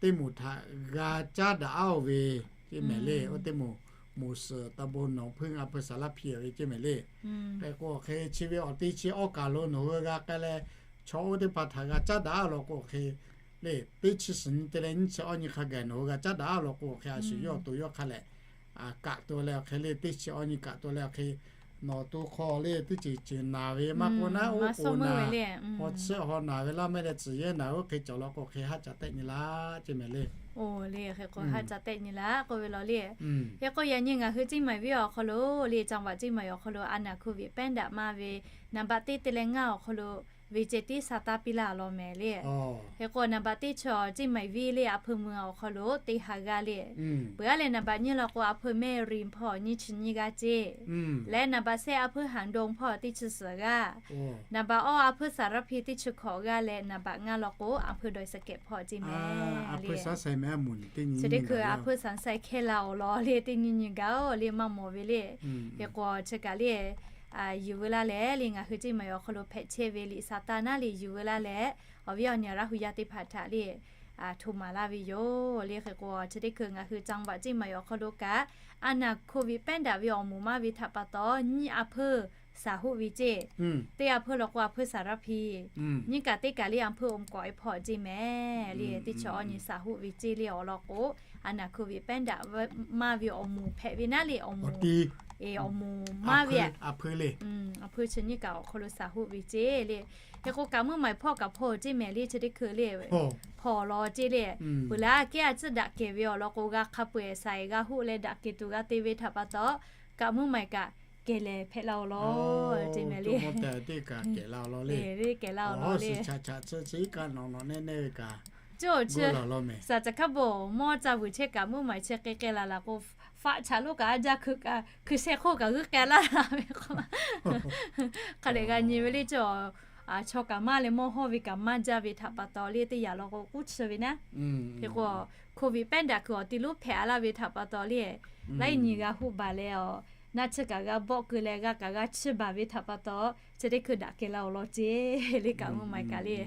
teˇ moˍ htaꞈ g'a caˉ daꞈ-aˉ-oˬ ve ceˇ mehˍ le. Oˇ teˇ moˍ, หมู่สิบ ตำบลหนองผึ้ง อำเภอสารพี ve ceˇ mehˍ le. Hk'e k'o hk'e chi ve awˬ ti chi awˬ kaˬ lo nawˬ hui g'a k'ai leh, chaw oˇ teˇ hpaˍ htaꞈ g'a caˉ daꞈ-aˉ law k'o hk'e le, teˇ chi suhˍ nyi te leh nyiˇ chi awˬ nyi hk'a gaˬ nawˬ hui g'a caˉ daꞈ-aˉ law k'o hk'e, a shu yawˇ to yawˇ hk'a leh kaꞈ to leh awˬ hk'e le, teˇ chi awˬ nyi kaꞈ to leh awˬ hk'e, nawˬ to hk'aw le teˇ ceuˬ ceuˬ naˬ ve maˇ k'oˆ naˉ, oˉ k'oˍ naˬ, hawˬ chiˇ hawˬ naˬ ve laˇ mehˆ leh tcuhˬ yehˇ naˬ oˇ hk'e cawˬ law k'o hk'e haˆ caꞈ tehˆ nyi laˇ ceˇ mehˍ le. Oˇ le, hk'e k'o haˆ caꞈ tehˆ nyi laˇ k'oˆ ve law le. Hk'e k'o yaꞈ nyi ngaˬ hui Ciˇ Maiˍ venˇ awˬ hk'aw lo le, จังหวัด Ciˇ Maiˍ awˬ hk'aw lo a naˬ โควิด แป้นดับ maˇ ve นับเบอร์ teˇ te leh ngaˇ awˬ hk'aw lo ve ceh tiˉ sa taˇ piˇ laˇ law mehˍ le. Hk'e k'o นับเบอร์ teˇ chi Ciˇ Maiˍ venˇ le, a hpuiˇ mui awˬ hk'aw lo teˇ ha g'aˇ le. Peuˬ aˉ leh นับเบอร์ nyiˇ law k'o a hpuiˇ แม่ริม hpawˇ nyiˇ chi nyiˇ g'aˇ ceˇ. Leh นับเบอร์ shehˆ a hpuiˇ หางดง hpawˇ teˇ chi suhˍ g'aˇ. นับเบอร์ awˇ a hpuiˇ สารพี teˇ chi hkawꞈ g'aˇ leh นับเบอร์ ngaˇ law k'o a hpuiˇ ดอยสะเก็ด hpawˇ ceˇ mehˍ le. Chi teˇ hkui a hpuiˇ สามไซ hkehˇ la awˬ lawn le, teˇ nyiˇ nyi gaˬ-oˬ le, maˇ mawˬ ve le. Hk'e k'o chi kaꞈ le, yuˬ veu laˇ leh le, ngaˬ hui Ciˇ Maiˍ awˬ hk'aw lo hpehꞈ chehˇ ve liꞈ sa taˇ naˉ le, yuˬ veu laˇ leh awˬ viˉ awˬ nyi Laˇ huˍ yaˇ teˇ hpaˍ htaꞈ le hto maˍ laˇ ve yoˬ le. Hk'e k'o chi teˇ hkui ngaˬ hui จังหวัด Ciˇ Maiˍ awˬ hk'aw lo kaꞈ a naˬ โควิด แป้นดับ ve awˬ moˍ maˇ ve htaꞈ pa taw nyiˇ a hpuiˇ สาหุ ve ceˇ. Teˇ a hpuiˇ law k'o a hpuiˇ สารพี, nyiˇ kaꞈ teˇ kaꞈ le a hpuiˇ อมก๋อย hpawˇ ceˇ mehˍ le. Teˇ chi awˬ nyi สาหุ ve ceˇ le awˬ lawn k'o, a naˬ โควิด แป้นดับ maˇ ve awˬ moˍ hpehꞈ ve naˉ le, awˬ moˍ, awˬ moˍ maˇ ve a hpuiˇ chi nyiˇ kaꞈ awˬ hk'aw lo สาหุ ve ceˇ le. Hk'e k'o kaꞈ muˇ maiˍ hpawˇ kaꞈ hpawˇ ceˇ mehˍ le, chi teˇ hkui le hpawˇ law ceˇ le. Peuˬ laˇ kehˉ a ciˉ daꞈ kehˬ ve awˬ lawn k'o, g'a hk'a peu-eˬ shaiˍ g'a hoˆ leh daꞈ kehˬ tuˬ g'a te ve htaꞈ pa taw, kaꞈ muˇ maiˍ kaꞈ kehˬ lehˬ hpehꞈ la awˬ lawn ceˇ mehˍ le. Kehˬ la awˬ lawn le, kehˬ la awˬ lawn le. Cawˬ chi, shaˍ caˬ hk'a bvuhˬ mawˇ ca vuiˬ chehˇ kaꞈ muˇ maiˍ chi k'ai k'ai la laˬ k'o, faˆ chaꞈ lonˉ kaꞈ a jaˇ hkui sheh hk'oˆ kaꞈ g'uiˇ k'ai laˇ ve k'o, hk'a dehꞈ g'a nyi ve le cawˬ. Chaw kaꞈ maˇ leh mawˇ hawˇ ve kaꞈ maˇ jaˇ ve htaꞈ pa taw le, teˇ yanˇ law k'o k'uˉ chi ve naˉ. Hk'e k'o โควิด แป้นดับ kuiˬ awˬ ti lonˉ hpehꞈ laˇ ve htaꞈ pa taw le, laiˉ nyi g'a hoˆ baˬ leh awˬ naˆ chi kaꞈ g'a bawˆ keu leh g'a kaꞈ g'a chiˇ baˬ ve htaꞈ pa taw, chi teˇ hkui daꞈ kehˬ la awˬ lawn ceˇ le, kaꞈ muˇ maiˍ kaꞈ le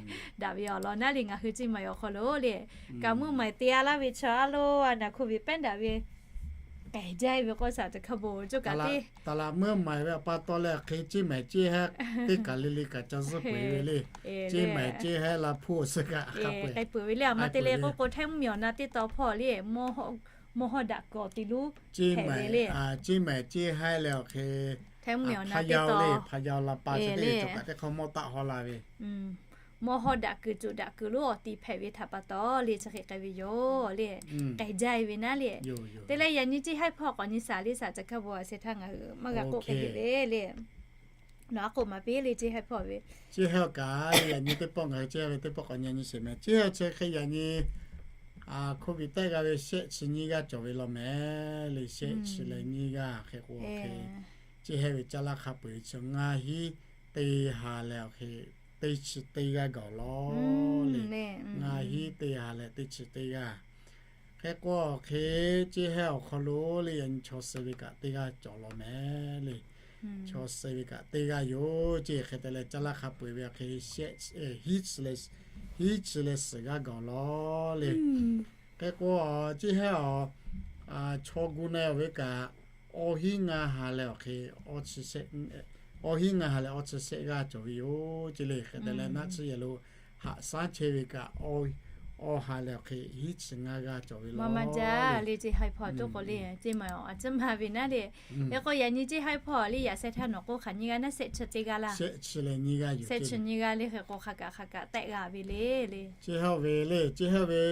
daꞈ ve awˬ lawn naˉ le, ngaˬ hui Ciˇ Maiˍ awˬ hk'aw lo le, kaꞈ muˇ maiˍ te a laˇ ve chaw a lo a naˬ โควิด แป้นดับ ve k'ehˬ jaˇ ve k'o shaˍ caˬ hk'a bvuhˬ cawˬ kaꞈ teˇ, taˍ laꞈ muˇ maiˍ ve pa taw leh hk'e Ciˇ maiˍ ceˇ hehˉ teˇ kaˬ le le kaꞈ ca zuhˇ peuˬ ve le. Ciˇ maiˍ ceˇ hehˉ la hpuˇ suh kaꞈ k'ai peuˬ ve le. A ma te le k'oˆ k'o, Htaiˇ mvuhˇmiˬ awˬ na teˇ taw hpawˇ le, mawˇ hawˇ daꞈ kuiˬ awˬ ti lonˉ hpehꞈ ve le. Ciˇ maiˍ ceˇ hehˉ leh awˬ hk'e Htaiˇ mvuhˇmiˬ awˬ na teˇ taw le, hpaˍ yaw la pa chi teˇ cawˬ kaꞈ teˇ hk'awꞈ mawˇ taˆ haw la ve. Mawˇ hawˇ daꞈ kuiˬ cuˬ daꞈ kuiˬ lonˉ awˬ ti hpehꞈ ve htaꞈ pa taw le, chi hk'e k'ai ve yoˬ le. K'ehˬ jaˇ ve naˉ le. Te leh yaꞈ nyi ceˇ haiˉ hpawˇ k'awꞈ nyi shaˍ le, shaˍ caˬ hk'a bvuhˬ a sheh htaˇ ngaˬ hui maˇ g'a k'oˆ k'ai ve le. Nawˬ a k'oˆ maˍ piˇ le ceˇ haiˉ hpawˇ ve. Ceˇ haiˉ kaꞈ le yaꞈ nyi teˇ pawˆ ngaˬ hui ceˇ haiˉ ve teˇ pawˆ k'awꞈ nyi nyi sheˍ mehˍ. Ceˇ haiˉ chi hk'e yaꞈ nyi โควิด tehˆ g'a ve shehˆ chi nyiˇ g'aˇ cawˬ ve law mehˍ le. Shehˆ chi leh nyiˇ g'aˇ hk'e k'o hk'e, ceˇ haiˉ ve caˇ laˇ hk'a peu-eˬ chi ngaˇ hinˉ teˇ ha leh awˬ hk'e teˇ chi teˇ g'aˇ gaˬ law le. Ngaˇ hinˉ teˇ ha leh teˇ chi teˇ g'aˇ. Hk'e k'o awˬ hk'e ceˇ haiˉ awˬ hk'aw lo le yaꞈ nyi chaw suh ve kaꞈ teˇ g'aˇ cawˬ law mehˍ le. Chaw suh ve kaꞈ teˇ g'aˇ yoˬ ceˇ. Hk'e te leh caˇ laˇ hk'a peu-eˬ ve awˬ hk'e hiˉ chi leh suhˍ g'aˇ gaˬ law le. Hk'e k'o ceˇ haiˉ awˬ, chaw gu na ve kaꞈ awˇ hinˉ ngaˇ ha leh awˬ hk'e awˇ hinˉ ngaˇ ha leh awˇ chi shehˆ g'aˇ cawˬ ve yoˬ ceˇ le. Hk'e te leh naˆ tsuhˇ yehˬ lo haꞈ shaˉ chehˇ ve kaꞈ awˇ ha leh awˬ hk'e hiˉ chi ngaˇ g'aˇ cawˬ ve law. Maˇ maˇ jaˇ le ceˇ haiˉ hpawˇ toˆ k'o le, ceˇ maiˍ awˬ a ciˉ maˇ ve naˉ le. Hk'e k'o yaꞈ nyi ceˇ haiˉ hpawˇ le yaꞈ sheh htaˇ nawˬ k'oˆ hk'aˬ nyiˇ g'aˇ naˉ, shehˆ chi teˇ g'aˇ laˇ. Shehˆ chi leh nyiˇ g'aˇ yoˬ. Shehˆ chi nyiˇ g'aˇ le hk'e k'o hk'a kaꞈ hk'a kaꞈ tehˆ g'a ve le le. Ceˇ haiˉ ve le, ceˇ haiˉ ve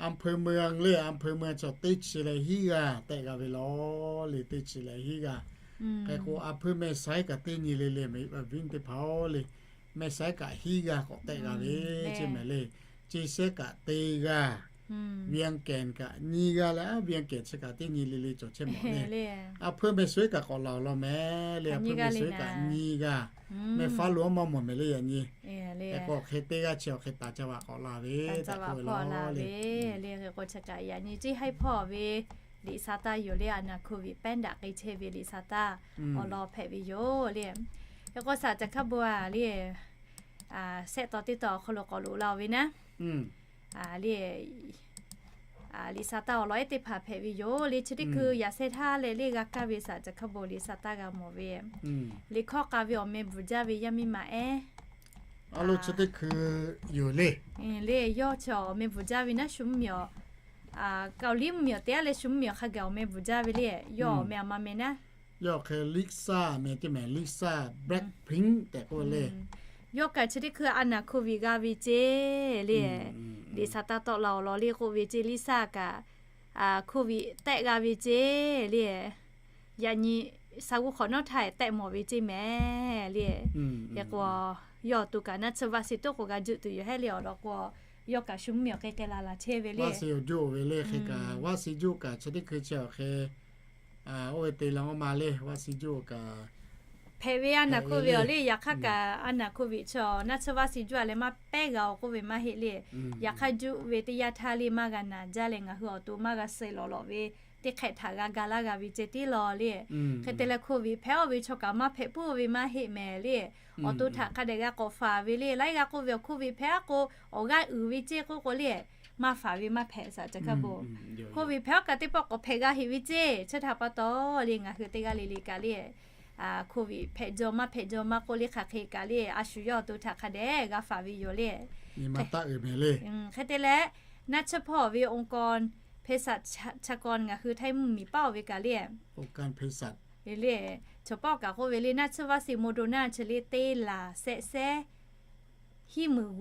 อำเภอเมือง le, อำเภอเมือง chaw teˇ chi leh hiˉ g'aˇ tehˆ g'a ve law le, teˇ chi leh hiˉ g'aˇ. Hk'e k'o อำเภอแม่สาย kaꞈ teˇ nyi le le mehˍ, viˉ teˇ hpaˍ-oˬ le. Mehˇ shehˉ kaꞈ hiˉ g'aˇ k'awꞈ tehˆ g'a ve ceˇ mehˍ le. Ceˇ shehˉ kaꞈ teˇ g'aˇ, Vientiane kaꞈ nyiˇ g'aˇ leh, a Vientiane chi kaꞈ teˇ nyi le le cawˬ chehˇ mawˬ le. A hpeuˇ mehˍ suhˉ kaꞈ k'awꞈ la awˬ lawn mehˍ le. A hpeuˇ mehˍ suhˉ kaꞈ nyiˇ g'aˇ, mehˍ faˉ lo aˉ maˇ mawˬ mehˍ le yaꞈ nyi. Hk'e k'o hk'e teˇ g'aˇ chi awˬ hk'e taˍ ca vaꞈ k'awꞈ la ve tehꞈ k'oˆ ve law le. Hk'e k'o chi kaꞈ yaꞈ nyi ceˇ haiˉ hpawˇ ve liꞈ sha taˇ yoˬ le. A naˍ โควิด pehˉ daꞈ k'ai chehˇ ve liꞈ sha taˇ awˬ lawn hpehꞈ ve yoˬ le. Hk'e k'o shaˍ caˬ hkaˇ bon a le, shehˆ taw teˇ taw awˬ hk'aw lo k'awꞈ loꞈ la-oˬ ve naˉ le. Liꞈ sha taˇ awˬ lawn ehˉ teˇ hpaˍ hpehꞈ ve yoˬ le. Chi teˇ hkui yaꞈ sheh htaˇ leh le g'a kaˇ ve shaˍ caˬ hkaˇ bon liꞈ sha taˇ g'a mawˬ ve, liꞈ hkawˇ k'a ve awˬ meh bvuhˬ jaˇ ve yaˇ miˇ ma ehˉ, a lo chi teˇ hkui yoˬ le. Le yawˇ chi awˬ meh bvuhˬ jaˇ ve naˉ shu mvuhˇ miˬ awˬ, Kaoˍliˇ mvuhˇ miˬ awˬ teˇ g'aˇ leh shu mvuhˇ miˬ awˬ hk'a gaˬ awˬ meh bvuhˬ jaˇ ve le. Yawˇ awˬ meh a ma meh naˉ, yawˇ hk'e Lisa meh teˇ meh Lisa Blackpink tehꞈ k'oˆ le. Yawˇ kaꞈ chi teˇ hkui a naˍ โควิด g'a ve ceˇ le. Liꞈ sha taˇ tawˆ la awˬ lawn le k'oˆ ve ceˇ Lisa kaꞈ โควิด tehˆ g'a ve ceˇ le. Yaꞈ nyi sha g'uˇ hk'awꞈ nawˉ htaˇ tehˆ mawˬ ve ceˇ mehˍ le. Hk'e k'o yawˇ awˬ to kaꞈ naˆ tsuhˇ vaˆ shiˍ toˆ k'o g'a juˆ tuˬ yoˬ hehˉ le awˬ lawn k'o, yawˇ kaꞈ shu mvuhˇ miˬ awˬ hk'e hk'e la la chehˇ ve le. Vaˆ shiˍ juˆ ve le hk'e kaꞈ, vaˆ shiˍ juˆ kaꞈ chi teˇ hkui chi awˬ hk'e oˇ ve te la oˇ ma le, vaˆ shiˍ juˆ kaꞈ hpehꞈ ve a naˍ โควิด awˬ le. Yaꞈ hk'aˇ kaꞈ a naˍ โควิด chi naˆ tsuhˇ vaˆ shiˍ juˆ a leh maˇ pehˉ g'a-oˬ k'oˆ ve maˇ heˆ le. Yaꞈ hk'aˇ juˆ ve teˇ yanˇ htaˇ le maˇ g'a naˬ jaˇ leh ngaˬ hui awˬ to maˇ g'a suh lawˬ lawꞈ ve teˇ hk'ehꞈ htaꞈ g'a ga laˇ g'a ve ceh tiˉ law le. Hk'e te leh โควิด hpehꞈ-oˬ ve chaw kaꞈ maˇ hpehꞈ puiˉ ve maˇ heˆ mehˍ le. Awˬ to htaꞈ hk'a dehꞈ g'a k'awꞈ faˍ ve le. Laiˉ g'a k'oˆ ve awˬ โควิด hpehꞈ-a k'o awˬ g'aˇ uiˍ ve ceˇ k'oˆ k'o le, maˇ faˍ ve maˇ hpehꞈ shaˍ caˬ hkaˇ bon. โควิด hpehꞈ-a kaꞈ teˇ pawˆ k'awꞈ hpehꞈ g'a heꞈ ve ceˇ. Chi htaꞈ pa taw le ngaˬ hui teˇ g'aˇ le le kaꞈ le โควิด hpehꞈ jaw maˇ hpehꞈ jaw maˇ k'oˆ le hk'aˬ hk'e kaꞈ le a shu yawˇ awˬ to htaꞈ hk'a dehꞈ g'a faˍ ve yoˬ le. Hk'e te leh naˆ tsuhˇ hpawˇ ve องค์กรเภสัชกร ngaˬ hui Htaiˇ mvuhˇ miˬ paˉ-oˬ ve kaꞈ le le, chaw pawˆ kaꞈ k'oˆ ve le naˆ tsuhˇ vaˆ shiˍ Moderna chi le teˇ laˬ shehˆ shehˉ hiˉ meuˍ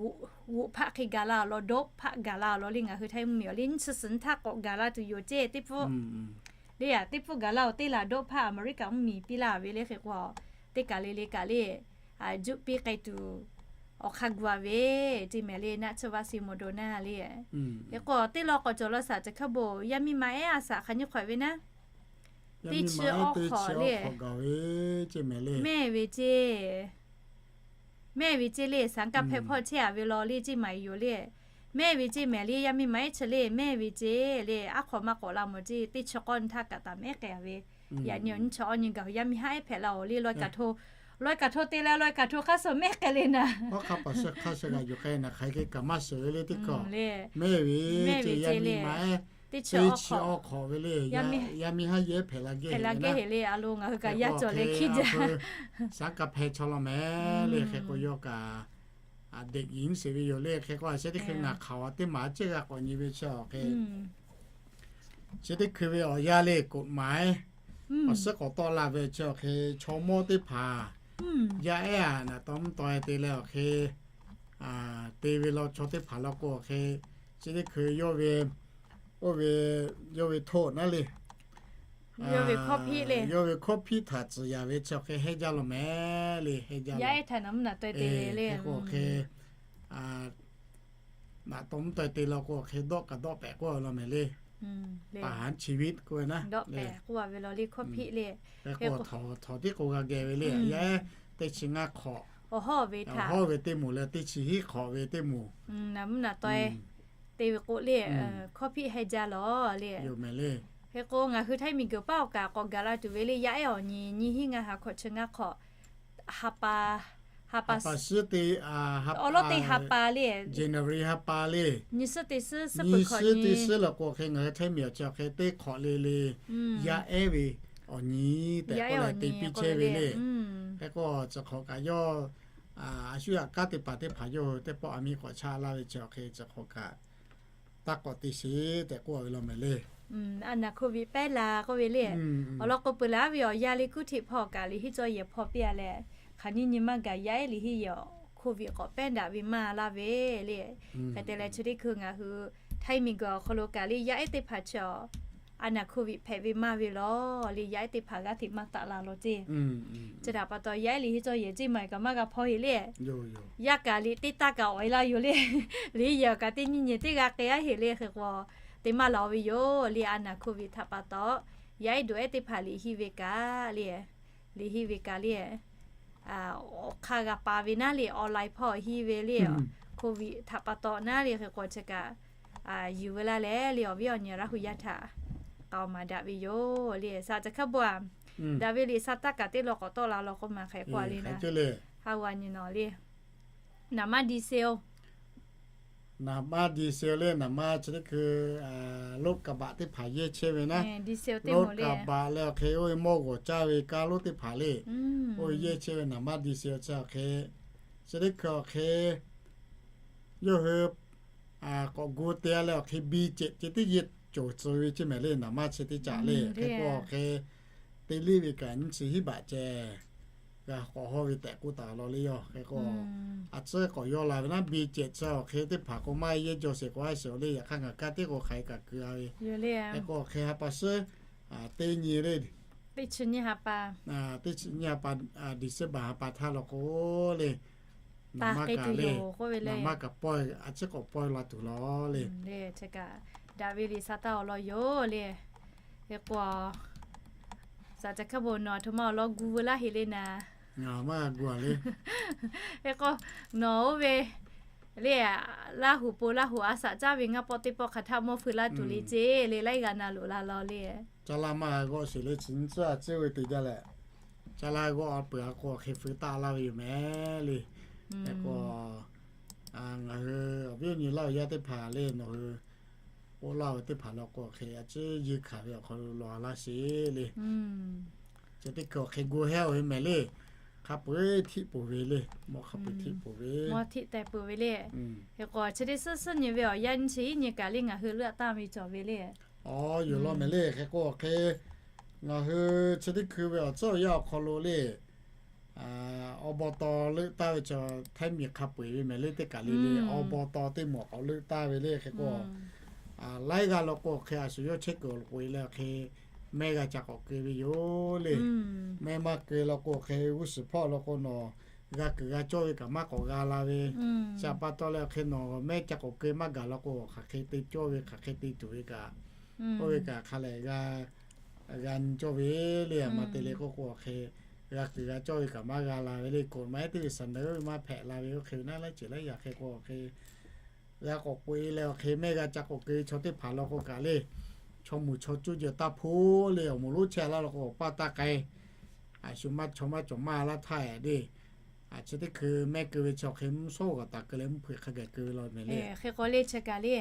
g'oꞈ hpaˆ hk'e gaˬ la awˬ lawn, dawˆ hpaˆ gaˬ la awˬ lawn le ngaˬ hui Htaiˇ mvuhˇ miˬ awˬ le nyiˇ chi suhˍ nyi htaˇ k'awꞈ gaˬ la tuˬ yoˬ ceˇ. Teˇ pfuhˇ le a teˇ pfuhˇ gaˬ la-oˬ, teˇ laˬ dawˆ hpaˆ Aˍmeˍriˆkaꞈ mvuhˇ miˬ piˇ laˇ ve le. Hk'e k'o teˇ kaˬ le le kaꞈ le juˆ piˇ k'ai tuˬ awˬ hk'aˇ gu-a ve ceˇ mehˍ le naˆ tsuhˇ vaˆ shiˍ Moderna le. Hk'e k'o teˇ law k'awꞈ cawˬ law shaˍ caˬ hkaˇ bon yaˇ miˇ ma ehˉ a shaꞈ hk'aˬ nyiˇ hk'awꞈ ve naˉ, teˇ chi awˇ hk'awꞈ le mehˇ ve ceˇ mehˇ ve ceˇ le. Saˍ kaˇ hpehˇ hpawˇ chehˇ-a ve law le ceˇ maˍ yoˬ le. Mehˇ ve ceˇ mehˍ le yaˇ miˇ ma ehˉ chi le mehˇ ve ceˇ le. Aˉ hk'awꞈ maˇ k'awꞈ la mawˬ ceˇ, teˇ chi k'awˇ nyi htaˇ kaꞈ taˍ mehˉ k'ai-a ve. Yaꞈ nyi awˬ nyiˇ chi awˇ nyi gaˬ yaˇ miˇ haˉ ehˉ hpehꞈ la-oˬ le. Laweh kaꞈ hto, laweh kaꞈ hto te leh laweh kaꞈ hto hk'aˇ suh mehˉ k'ai le naˍ. Awˉ hk'aˇ paˍ suh hk'aˇ suh g'a yuˬ k'ai naˍ hk'aˬ hk'e kaꞈ maˇ shiˍ ve le teˇ hkawˇ. Mehˇ ve ceˇ yaˇ miˇ ma ehˉ teˇ chi awˇ hk'awꞈ ve le. Yaˇ miˇ haˉ yehˇ hpehꞈ la geh hpehꞈ la geh heꞈ le. A lo ngaˬ hui kaꞈ yaˇ cawˬ leh hkiˇ jaˇ. Saˍ kaˇ hpehˇ chaw law mehˍ le. Hk'e k'o yawˇ kaꞈ a deꞈ yiˍ shiˍ ve yoˬ le. Hk'e k'o a sheh teˇ hkui ngaˬ hk'aˬ a teˇ maˬ a ciˉ g'a k'awꞈ nyi ve chi awˬ hk'e, sheh teˇ hkui ve awˬ yanˇ le กฎหมาย awˬ suhˉ k'awꞈ tawˆ la ve chi awˬ hk'e chaw mawˇ teˇ hpaˍ yaˇ ehˉ a naˍ taw mvuhˇ taw e te leh awˬ hk'e te ve law chaw teˇ hpaˍ law k'o awˬ hk'e, sheh teˇ hkui yawˇ ve, oˇ ve, yawˇ ve โทษ naˉ le, yawˇ ve hkawˇ hpiˆ htaꞈ tcuhˍ yaˍ ve chi awˬ hk'e hehnˇ jaˇ law mehˍ le. Hehnˇ jaˇ law. Hk'e k'o awˬ hk'e naˍ taw mvuhˇ taw e te law k'o awˬ hk'e dawˆ kaꞈ dawˆ pehꞈ k'oˆ ve law mehˍ le. ประหารชีวิต k'oˆ ve naˉ, dawˆ pehꞈ k'oˆ ve law le hkawˇ hpiˆ le. Hk'e k'o htawnˍ htawnˍ tiˉ k'o g'a geh ve le. Yaˇ ehˉ teˇ chi ngaˇ hk'awꞈ awˬ hawˉ ve htaꞈ, awˬ hawˉ ve teˇ moˍ leh teˇ chi hiˉ hk'awꞈ ve teˇ moˍ naˍ mvuhˇ naˍ taw e te ve k'o le, hkawˇ hpiˆ hehnˇ jaˇ law le. Hk'e k'o ngaˬ hui Htaiˇ miˬguiˬ paˉ awˬ kaꞈ k'awꞈ gaˬ la tuˬ ve le. Yaˇ ehˉ awˬ nyi nyiˇ hiˉ ngaˇ ha hkawꞈ chi ngaˇ hk'awꞈ ha pa, ha pa shiˉ te, awˬ lawˉ teˇ ha pa le, January ha pa le, nyi suhˉ teˇ suhˉ suhˉ peuˬ hkawꞈ nyi suhˉ teˇ suhˉ law k'o awˬ hk'e ngaˬ hui Htaiˇ miˬ awˬ chi awˬ hk'e teˇ hk'awꞈ le le, yaˇ ehˉ ve awˬ nyi tehꞈ k'oˆ leh te piˇ chehˇ ve le. Hk'e k'o chi hk'awꞈ kaꞈ yawˇ a shu aꞈ kanˉ te paˍ teˇ hpaˍ yawˇ hui teˇ pawˆ a miˇ k'awꞈ chaˇ laˇ ve chi awˬ hk'e chi hk'awꞈ kaꞈ taˇ k'awꞈ te sheˍ tehꞈ k'oˆ ve law mehˍ le. A naˍ โควิด pehˉ la k'oˆ ve le. Awˬ lawn k'o peuˬ laˬ ve awˬ yanˇ le kuˉ htiꞈ hpawˇ kaꞈ liꞈ hiˉ cawˇ yehˬ hpawˇ piˇ-a leh, hk'aˬ nyiˇ nyi maˇ gaˬ yaˇ ehˉ liꞈ hiˉ yehˬ โควิด k'awꞈ pehˉ daꞈ ve maˇ laˇ ve le. Hk'e te leh chi teˇ hkui ngaˬ hui Htaiˇ miˬguiˬ awˬ hk'aw lo kaꞈ le yaˇ ehˉ teˇ hpaˍ chi awˬ a naˍ โควิด hpehꞈ ve maˇ ve lawˬ le, yaˇ ehˉ teˇ hpaˍ g'aˇ hteꞈ maˇ taˆ la lawˬ ceˇ. Chi htaꞈ pa taw yaˇ ehˉ liꞈ henˇ cawˇ yehˬ ceˇ maˬ kaꞈ maˇ g'a hpawˇ heˆ le. Yaˇ kaꞈ liꞈ teˇ taˇ kaꞈ awˬ e laˇ yoˬ le. Liꞈ henˇ yehˬ awˬ kaꞈ teˇ nyi nyi teˇ g'aˇ k'ai aˉ heˆ le. Hk'e k'o, te maˇ laˬ ve yoˬ le, a naˍ โควิด htaꞈ pa taw yaˇ ehˉ dawˬ ehˉ teˇ hpaˍ liꞈ henˇ ve kaꞈ le, liꞈ henˇ ve kaꞈ le, awˬ hk'aˇ g'a pa ve naˉ le, online hpawˇ henˇ ve le, โควิด htaꞈ pa taw naˉ le. Hk'e k'o chi kaꞈ yuˬ ve laˇ leh le, awˬ viˉ awˬ nyi Laˇ hu yaˇ htaꞈ k'aoˍ maˍ daꞈ ve yoˬ le. Saˍ ca hkaˇ bon a, daꞈ ve liꞈ sa taˇ kaꞈ teˇ law k'awꞈ tawˆ la law k'oˆ maˬ hk'e k'oˆ a le na, ha wa nyi nawˬ le, naˍ maˇ di se-oˬ. Naˍ maˇ di se le, naˍ maˇ chi teˇ hkui loˆ kaˍ baꞈ teˇ hpaˍ yehˇ chehˇ ve naˉ, loˆ kaˍ baꞈ leh awˬ hk'e oˇ ve mawˇ g'awˬ caˇ ve kaˇ loˉ teˇ hpaˍ le, oˇ ve yehˇ chehˇ ve naˍ maˇ di se chi awˬ hk'e, chi teˇ hkui awˬ hk'e yawˇ hui k'awꞈ gu te-a leh awˬ hk'e บีเจ็ด ceh teˇ yehˇ cawˬ tcuh ve ceˇ mehˍ le, naˍ maˇ chi teˇ caꞈ le. Hk'e k'o awˬ hk'e te liˇ ve kaꞈ nyiˇ chi hiˉ baꞈ ceh g'a k'awꞈ hawˇ ve tehꞈ k'oˆ taˍ law le. Yaˇ hk'e k'o, a tcuhˉ k'awꞈ yaw la ve naˉ บีเจ็ด chi awˬ hk'e teˇ hpaˍ k'o maˇ yehˇ jaw sheˍ k'o a sheˍ le, yaꞈ hk'aˇ ngaˬ kaˇ tiˉ k'o hk'aˬ hk'e kaꞈ keu-a ve. Hk'e k'o awˬ hk'e ha pa suhˉ teˇ nyi le, teˇ chi nyiˇ ha pa, December ha pa htaˇ law k'o le, naˍ maˇ kaꞈ le, naˍ maˇ kaꞈ pawehˇ, a ciˉ k'awꞈ pawehˇ la tuˬ law le. Daꞈ ve liꞈ sa taˇ awˬ lawn yoˬ le. Hk'e k'o, saˍ ca hkaˇ bon nawˬ aˬ htoꞈ ma awˬ lawn gu veu laˇ heˆ le na. Ngaˬ maˇ gu-a le. Hk'e k'o, nawˬ oˇ ve le, Laˇ hu po Laˇ hu a shaꞈ caˉ ve ngaˇ pawˆ teˇ pawˆ hk'aˬ htaˇ mawˇ feu laˇ tuˬ le ceˇ le, laiˉ g'a na loꞈ la law le. Caˇ laˇ maˇ g'a g'awˆ sheˍ le, chi nyiˇ tcuhˉ a ciˉ ve te jaˇ leh, caˇ laˇ g'awˆ a peuˬ a k'o awˬ hk'e feu taˆ laˇ ve yoˬ mehˍ le. Hk'e k'o, ngaˬ hui awˬ viˉ awˬ nyi Laˇ hu yaˇ teˇ hpaˍ le, nawˬ hui k'oˆ laˇ ve teˇ hpaˍ law k'o awˬ hk'e a ciˉ yeˇ hkanˍ ve awˬ hk'aw lo laˬ laˇ sheˍ le. Chi teˇ hkui awˬ hk'e gu hehˉ-oˬ ve mehˍ le. Hk'a peu-eˬ htiˆ peuˬ ve le, mawˇ hk'a peu-eˬ htiˆ peuˬ ve, mawˇ htiˆ teh peuˬ ve le. Hk'e k'o chi teˇ suhˉ suhˉ nyi ve awˬ yanˇ nyiˇ chi iˉ nyi kaꞈ le ngaˬ hui leuˆ taˇ ve cawˬ ve le. Awˬ, yoˬ law mehˍ le. Hk'e k'o awˬ hk'e ngaˬ hui chi teˇ hkui ve awˬ tcuhˉ awˬ yanˇ awˬ hk'aw lo le, awˬ baw taw leuˆ taˇ ve chaw htaiˇ miˬ hk'a peu-eˬ ve mehˍ le, teˇ kaˬ le le awˬ baw taw teˇ mawˬ k'awꞈ leuˆ taˇ ve le. Hk'e k'o, laiˉ g'aˇ law k'o awˬ hk'e a shu yawˇ chehˇ kuiˬ awˬ lo k'oꞈ-e leh awˬ hk'e mehˆ g'a ca k'awꞈ keu ve yoˬ le. Mehˆ maˇ keu law k'o awˬ hk'e g'uˇ suhˍ hpawˇ law k'o nawˬ g'a kuiˬ g'a cawˇ ve kaꞈ maˇ k'awꞈ g'a la ve, chi pa taw leh awˬ hk'e nawˬ mehˆ ca k'awꞈ keu maˇ gaˬ law k'o hk'aˬ hk'e te cawˇ ve hk'aˬ hk'e te tuˬ ve kaꞈ, oˇ ve kaꞈ hk'a lehˬ g'a g'a nyi cawˇ ve le. A ma te le k'oˆ k'o awˬ hk'e g'a kuiˬ g'a cawˇ ve kaꞈ maˇ g'a la ve le. K'oꞈ maˇ ehˉ teˇ ve saˍ naˍ maˇ hpehꞈ la ve oˇ hk'e ve naˉ laiˉ ceuˬ laiˉ yaꞈ hk'e k'o awˬ hk'e g'a k'awꞈ k'oꞈ-e leh awˬ hk'e mehˆ g'a ca k'awꞈ keu ve chaw teˇ hpaˍ law k'o kaꞈ le, chaw moˍ chaw cuˇ jehˬ taˇ hpoˇ le, awˬ moˍ lonˉ chehˇ laˇ law k'o awˬ paˇ taˇ k'ai, a shu maˇ chaw maˇ cawˬ maˇ laˇ htaˇ e le. A chi teˇ hkui mehˆ keu ve chaw hk'e mvuhˇ shawˉ g'awˬ taˍ keu leh mvuhˇ hpeuꞈ hk'a gaˬ keu ve law mehˍ le. Hk'e k'o le chi kaꞈ le,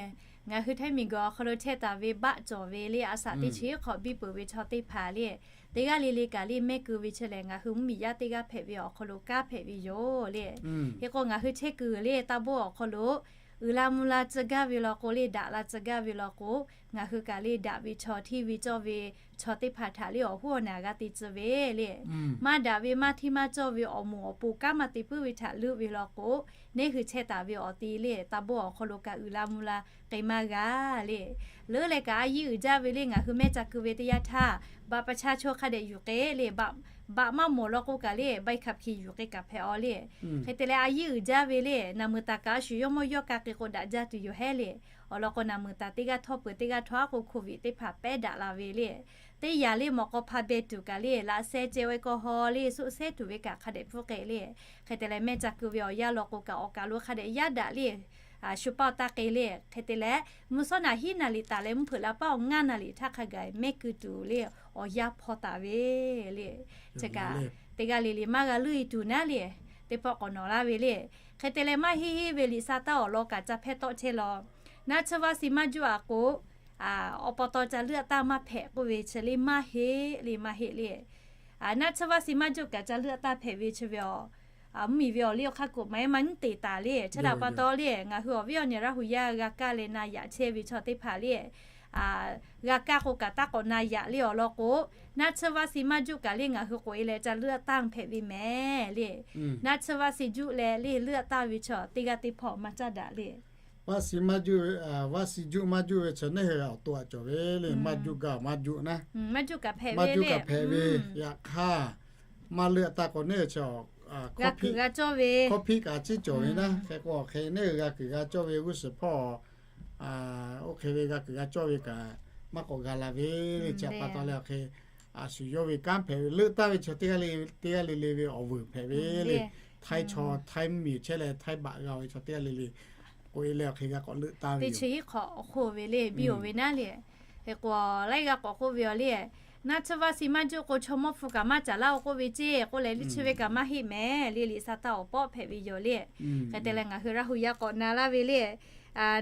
ngaˬ hui htaiˇ miˬ guiˬ awˬ hk'aw lo chehˇ taˍ ve baˆ cawˬ ve le, a shaꞈ teˇ chi hk'awꞈ biˇ peuˬ ve chaw teˇ hpaˍ le, teˇ g'aˇ le le kaꞈ le mehˆ keu ve chi lehˬ ngaˬ hui mvuhˇmiˬ yaˇ teˇ g'aˇ hpehꞈ ve awˬ hk'aw lo kanˉ hpehꞈ ve yoˬ le. Hk'e k'o ngaˬ hui chehˇ kuiˬ le taˇ boˆ awˬ hk'aw lo uiˍ la mvuh la tcuh gaˇ ve law k'o le, daꞈ la tcuh gaˇ ve law k'o, ngaˬ hui kaꞈ le daꞈ ve chaw hteˇ ve cawˇ ve chaw teˇ hpaˍ htaꞈ le awˬ hoˉ awˬ naˬ g'a te tcuh ve le. Maˇ daꞈ ve maˇ hteˇ maˇ cawˇ ve awˬ moˍ awˬ pon kanˉ maˇ te puiˉ ve htaꞈ leuˆ ve law k'o, neˇ hui chehˇ taˍ ve awˬ te le taˇ boˆ awˬ hk'aw lo kaꞈ uiˍ la mvuh la k'ai maˇ g'a le. Leuˉ leh kaꞈ a yiˇ uiˍ jaˇ ve le ngaˬ hui mehˆ ca keu ve teˇ yanˇ htaˇ, baꞈ pa cha chaw hk'a dehꞈ yuˬ k'e le, baꞈ maˇ mawˬ law k'o kaꞈ le ใบขับขี่ yuˬ k'e kaꞈ hpehꞈ-aw le. Hk'e te leh a yiˇ uiˍ jaˇ ve le naˬ meuˍ taˍ kaꞈ a shu yawˇ mawˇ yawˇ ka k'e k'o daꞈ jaˇ tuˬ yoˬ hehˉ le. Awˬ lawn k'o naˬ meuˍ taˍ teˇ g'aˇ htawˇ peuˬ teˇ g'aˇ htawˇ a k'o โควิด teˇ hpaˍ pehˉ daꞈ la ve le. Teˇ yanˇ le mawꞈ k'aw hpa beh tuˬ kaꞈ le laꞈ seh ceh แอลกอฮอล์ le suhˆ sehˉ tuˬ ve kaꞈ hk'a dehꞈ pfuhˇ k'e le. Hk'e te leh mehˆ ca keu ve awˬ yanˇ law k'o kaꞈ awˬ kaˬ lo hk'a dehꞈ yaˇ daꞈ le shu paˇ awˬ taˇ k'e le. Hk'e te leh mvuhˇ shawˉ naˍ hiˉ naˍ liꞈ taˍ leh mvuhˇ hpeuꞈ la paˇ awˬ ngaˇ naˍ liꞈ htaˇ hk'a gaˬ mehˆ keu tuˬ le awˬ yanˇ hpawˇ taˍ ve le. Chi kaꞈ teˇ g'aˇ le le maˇ g'a leuˆ-e tuˬ naˉ le, teˇ pawˆ k'awꞈ nawˬ laˇ ve le. Hk'e te leh maˇ heˆ heˆ ve liꞈ sa taˇ awˬ lawn kaꞈ ca hpehˇ tawˆ chehˇ law. Naˆ tsuhˇ vaˇ si maˇ juˆ a k'o, awˬ pa taw ca leuˆ taˇ maˇ hpehꞈ k'oˆ ve chi le maˇ heˆ le maˇ heˆ le. Naˆ tsuhˇ vaˇ si maˇ juˆ kaꞈ ca leuˆ taˇ hpehꞈ ve chi ve a mvuhˇmiˬ ve awˬ liˇ awˬ hk'aˇ k'oꞈ maˍ e maˇ nyiˉ te taˍ le. Chi htaꞈ pa taw le ngaˬ hui awˬ viˉ awˬ nyi Laˇ hu yaˇ g'a kaˇ leh na yaꞈ chehˇ ve chaw teˇ hpaˍ le g'a kaˇ k'o kaꞈ taˇ k'awꞈ na yaꞈ le awˬ lawn k'o, naˆ tsuhˇ vaˇ si maˇ juˆ kaꞈ le ngaˬ hui k'oꞈ e leh ca leuˆ taˇ hpehꞈ ve mehˍ le. Naˆ tsuhˇ vaˇ si juˆ leh le leuˆ taˇ ve chaw teˇ g'aˇ teˇ hpawˇ maˇ caˇ daꞈ le. vaˆ si maˇ juˆ, vaˆ si juˆ maˇ juˆ ve chi neˇ hui awˬ to aꞈ cawˬ ve le. Maˇ juˆ gaˇ maˇ juˆ naˉ, maˇ juˆ kaꞈ hpehꞈ ve le. Yaꞈ hk'aˇ, maˇ leuˆ taˇ k'o neˇ hui chi g'a kuiˬ g'a cawˇ ve, hkawˇ hpiˆ kaꞈ ciˉ cawˬ ve naˉ. Hk'e k'o hk'e neˇ hui g'a kuiˬ g'a cawˇ ve g'uˇ suhˍ hpawˇ, oˇ hk'e ve g'a kuiˬ g'a cawˇ ve kaꞈ maˇ k'awꞈ g'a la ve le. Chi pa taw leh awˬ hk'e, a shu yawˇ ve kanˉ hpehꞈ ve leuˆ taˍ ve chaw teˇ g'aˇ le le ve awˬ vuiˬ hpehꞈ ve le. Htaiˇ chaw, Htaiˇ miˬ chehˇ leh Htaiˇ baꞈ g'a ve chaw teˇ g'aˇ le le k'oꞈ e leh awˬ hk'e g'a k'awꞈ leuˆ taˍ ve yoˬ. Chi hiˉ hk'awꞈ awˬ hk'oˆ ve le biˇ oˬ ve naˉ le. Hk'e k'o laiˉ g'aˇ k'awꞈ k'oˆ ve awˬ le, naˆ tsuhˇ vaˆ si maˇ juˆ k'o chaw mawˇ hpu kaꞈ maˇ caˍ laˇ-oˬ k'oˆ ve ceˇ k'oˆ leh, liˇ chi ve kaꞈ maˇ heˆ mehˍ le. Liꞈ sa taˇ awˬ pawˆ hpehꞈ ve yoˬ le. Hk'e te leh ngaˬ hui Laˇ hu yaˇ k'awꞈ na laˇ ve le,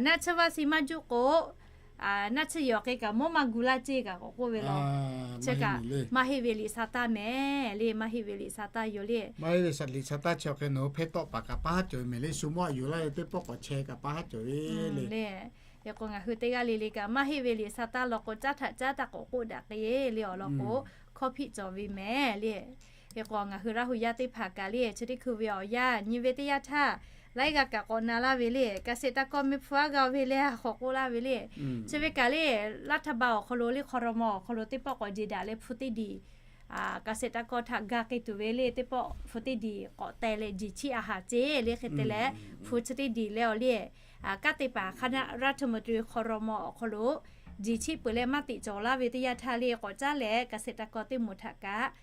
naˆ tsuhˇ vaˆ si maˇ juˆ k'o, naˆ tsuhˇ yawˬ hk'e kaꞈ mawˇ maˇ gu laˇ ceˇ kaꞈ k'awꞈ k'oˆ ve law. Chi kaꞈ maˇ heˆ ve liꞈ sa taˇ mehˍ le. Maˇ heˆ ve liꞈ sa taˇ yoˬ le. Maˇ heˆ ve liꞈ sa taˇ chi awˬ hk'e nawˬ hui hpehˇ tawˆ paˍ kaꞈ pa haˉ cawˬ ve mehˍ le. Shu mawˇ aꞈ yuˬ laˇ ve teˇ pawˆ k'awꞈ chehˇ kaꞈ pa haˉ cawˬ ve le. Hk'e k'o ngaˬ hui teˇ g'aˇ le le kaꞈ maˇ heˆ ve liꞈ sa taˇ law k'o caˉ htaꞈ caˉ taˇ k'awꞈ k'oˆ daꞈ k'ai le awˬ lawn k'o, hkawˇ hpiˆ cawˬ ve mehˍ le. Hk'e k'o ngaˬ hui Laˇ hu yaˇ teˇ hpaˍ kaꞈ le chi teˇ hkui ve awˬ yanˇ nyi ve teˇ yanˇ htaˇ, laiˉ g'aˇ kaꞈ k'awꞈ na laˇ ve le. Kaꞈ sheˍ taˇ kawˇ mehˆ hpu aˉ g'a ve le, a k'awꞈ k'oˆ laˇ ve le. Chi ve kaꞈ le, laˇ htaˇ ba awˬ hk'aw lo le hk'aw raw maw awˬ hk'aw lo teˇ pawˆ k'awꞈ jeˬ daꞈ leh hpu teˇ diˬ kaꞈ sheˍ taˇ kawˇ htaꞈ ga k'ai tuˬ ve le. Teˇ pawˆ hpu teˇ diˬ k'awꞈ teh leh jiˬ chiˆ a haˍ ceˇ le. Hk'e te leh hpu chi teˇ diˬ leh awˬ le, kaˉ te paˍ คณะรัฐมนตรี hk'aw raw maw awˬ hk'aw lo jiˬ chiˆ peuˬ leh maˇ teꞈ cawˬ laˇ ve teˇ yanˇ htaˇ le k'awꞈ caˉ leh kaꞈ sheˍ taˇ kawˇ teˇ moˍ htaꞈ kaꞈ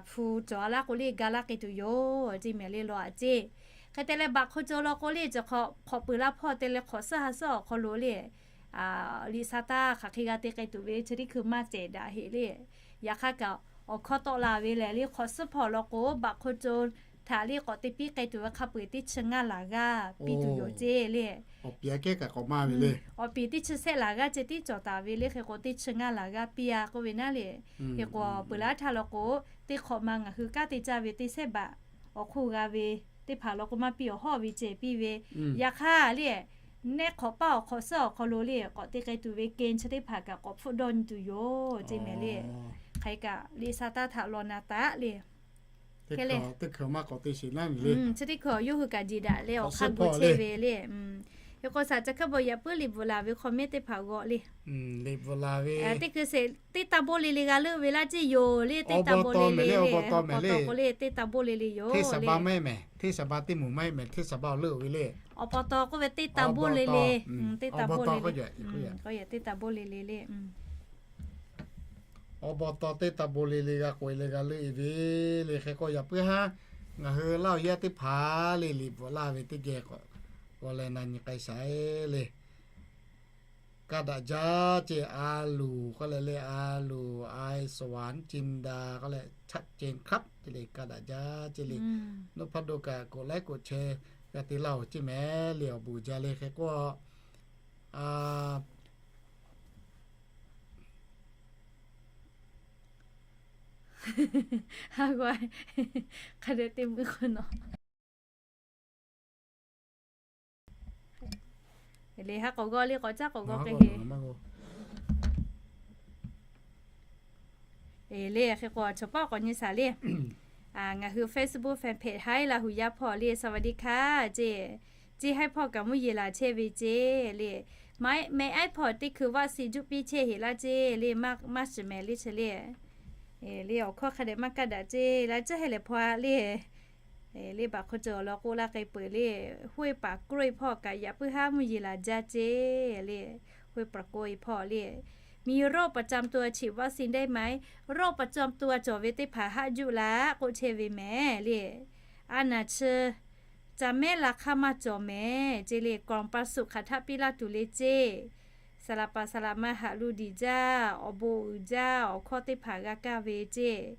hpu cawˬ laˇ k'o le ga laˇ k'ai tuˬ yoˬ ceˇ mehˍ le law a ceˇ. Hk'e te leh baꞈ hk'aw cawˬ law k'o le cawˬ hk'awꞈ peuˬ laˇ hpawˇ te leh hk'awꞈ suhˉ ha suhˉ awˬ hk'aw lo le, liꞈ sa taˇ hk'aˬ hk'e g'a te k'ai tuˬ ve chi teˇ hkui maˇ cehˬ daꞈ heˆ le. Yaꞈ hk'aˇ kaꞈ awˬ hkawˇ tawˆ la ve lehˬ le hk'awꞈ suhˉ hpawˇ law k'o baꞈ hk'aw cawˬ htaꞈ le k'awꞈ te piˇ k'ai tuˬ ve hk'a peu-eˬ teˇ chi ngaˇ laˬ g'aˇ piˇ tuˬ yoˬ ceˇ le. Awˬ piˍ aꞈ kehˉ kaꞈ k'awꞈ maˇ ve le. Awˬ piˍ teˇ chi sehˆ laˬ g'aˇ ceh tiˉ cawˬ taˍ ve le. Hk'e k'o teˇ chi ngaˇ laˬ g'aˇ piˇ a k'oˆ ve naˉ le. Hk'e k'o peuˬ laˇ htaˇ law k'o, teˇ hk'awꞈ ma ngaˬ hui kanˉ te caˇ ve teˇ sehˆ baꞈ awˬ hk'oˆ g'a ve teˇ hpaˍ law k'o maˇ piˇ awˬ hawˉ ve ceh piˇ ve. Yaꞈ hk'aˇ le, nehˆ hk'awꞈ paˇ awˬ hk'awꞈ suhˉ awˬ hk'aw lo le k'awꞈ te k'ai tuˬ ve keh chi teˇ hpaˍ kaꞈ k'awꞈ hpfuhˆ dawˇ nyi tuˬ yoˬ ceˇ mehˍ le. Hk'aˬ hk'e kaꞈ liꞈ sa taˇ htaꞈ law na taˉ le. Hk'e le, chi teˇ hkui yawˇ hui kaꞈ jeˬ daꞈ leh awˬ hk'aˇ gu chehˇ ve le. Hk'e k'o shaˍ ca hkaˇ bvuhꞈ yaꞈ puiˉ liꞈ bvuhꞈ laˬ ve hk'awꞈ mehˉ teˇ hpaˍ g'awˆ le. Teˇ hkui sheˍ teˇ taˇ boˆ le le g'a leuˆ ve laˇ ceˇ yoˬ le. Teˇ taˇ boˆ le le le, awˬ pa taw mehˍ le, teˇ taˇ boˆ le le yoˬ le. Awˬ pa taw k'oˆ ve teˇ taˇ boˆ le le, teˇ taˇ boˆ le le, teˇ taˇ boˆ le le le. Awˬ pa taw teˇ taˇ boˆ le le g'a k'oꞈ e leh g'a leuˆ e ve le. Hk'e k'o yaꞈ puiˉ haˉ ngaˬ hui Laˇ hu yaˇ teˇ hpaˍ le liꞈ bvuhꞈ laˇ ve teˇ geh k'awꞈ k'oˆ leh na nyi k'ai shaˍ le. Kaˇ daꞈ jaˇ ceˇ, a luˬ k'oˆ leh le, a luˬ, ไอสวรรค์ จินดา k'oˆ leh ชัดเจนครับ ceˇ le, kaˇ daꞈ jaˇ ceˇ le. Nawˬ hpaˇ do kaꞈ k'oꞈ laiˉ k'oꞈ chehˇ g'a te laˇ-oˬ ceˇ mehˍ le. Awˬ bon jaˇ le. Hk'e k'o ha g'a, hk'a dehꞈ te meuˇ k'o nawˬ le ha k'awꞈ g'awˆ le k'awꞈ caˉ k'awꞈ g'awˆ k'ai he. Le hk'e k'o chaw pawˆ k'awꞈ nyi shaˍ le. Ngaˬ hui Facebook fan page haiˉ Laˇ hu yaˇ hpawˇ le สวัสดีค่ะ ceˇ, ceˇ haiˉ hpawˇ kaꞈ mvuhˇ yeˬ laˬ chehˇ ve ceˇ le. Mehˆ aiˉ hpawˇ teˇ hkui vaˆ si juˆ piˇ chehˇ heˍ laˇ ceˇ le. Maˇ shiˍ mehˍ le chi le. Le awˬ hkawˇ hk'a dehꞈ maˇ kaˇ daꞈ ceˇ laˇ, caˉ heh lehˬ hpaw a le. Le baꞈ hk'aw cawˬ law k'oˆ laˇ k'ai peuˬ le. ห้วยป่าโกล้ย hpawˇ kaꞈ yaꞈ puiˉ haˉ mvuhˇ yeˬ laˬ jaˇ ceˇ le. ห้วยป่าโกล้ย hpawˇ le, มีโรคประจำตัวฉีดวัคซีนได้ไหม? โรคประจำตัว cawˬ ve teˇ hpaˍ haˆ juˆ laˇ k'oˆ chehˇ ve mehˍ le. A naˬ chi ca mehˉ la hk'aˇ maˇ cawˬ mehˍ ceˇ le. กล่องปันสุข hk'aˬ htaˆ piˇ laˇ tuˬ le ceˇ. Saˍ laꞈ paˍ saˍ laꞈ ma haꞈ lo diˬ jaˇ, awˬ bon uiˍ jaˇ, awˬ hkawˇ teˇ hpaˍ g'a kaˇ ve ceˇ.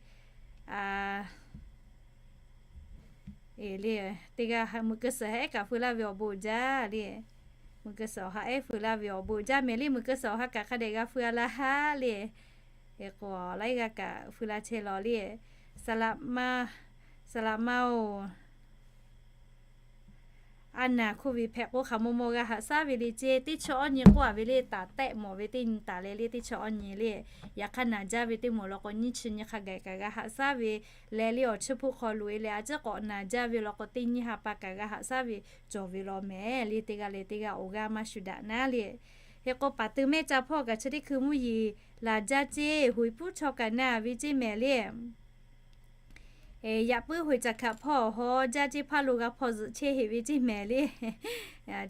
Le teˇ g'aˇ mui keu suhˍ ha ehˉ kaꞈ feu laˇ ve awˬ bon uiˍ jaˇ le. Mui keu suhˍ awˬ ha ehˉ feu laˇ ve awˬ bon uiˍ jaˇ mehˍ le. Mui keu suhˍ awˬ ha kaꞈ hk'a dehꞈ g'a feu a laˇ haˉ le. Hk'e k'o laiˉ g'aˇ kaꞈ feu laˇ chehˇ law le. Saˍ laꞈ ma, saˍ laꞈ ma oˬ, a naˍ hkuˇ ve hpehꞈ k'o hk'aˬ maw maw g'a haꞈ shaˉ ve le ceˇ. Teˇ chi awˇ nyi k'oˆ a ve le, taˍ tehˆ mawˬ ve teˇ nyi taˍ leh le, teˇ chi awˇ nyi le. Yaꞈ hk'aˇ naˍ jaˇ ve teˇ moˍ law k'o, nyiˇ chi nyi hk'a gaˬ kaꞈ g'a haꞈ shaˉ ve leh le, awˬ chiˇ hpuˆ hk'aw loꞈ e leh a ciˉ k'awꞈ naˍ jaˇ ve law k'o, teˇ nyiˇ ha pa kaꞈ g'a haꞈ shaˉ ve cawˬ ve law mehˍ le. Teˇ g'aˇ leh teˇ g'aˇ awˬ g'aˇ maˇ shu daꞈ naˉ le. Hk'e k'o, paˍ teu mehˇ ca hpawˇ kaꞈ chi teˇ hkui mvuhˇ yeˬ laˬ jaˇ ceˇ. Hoꞈ puiˉ chaw kaꞈ na ve ceˇ mehˍ le. Yaꞈ puiˉ hoꞈ caˬ hkaꞈ hpawˇ hawˉ jaˇ ceˇ, hpaˇ lo g'a hpawˇ zuhꞈ chehˇ heꞈ ve ceˇ mehˍ le.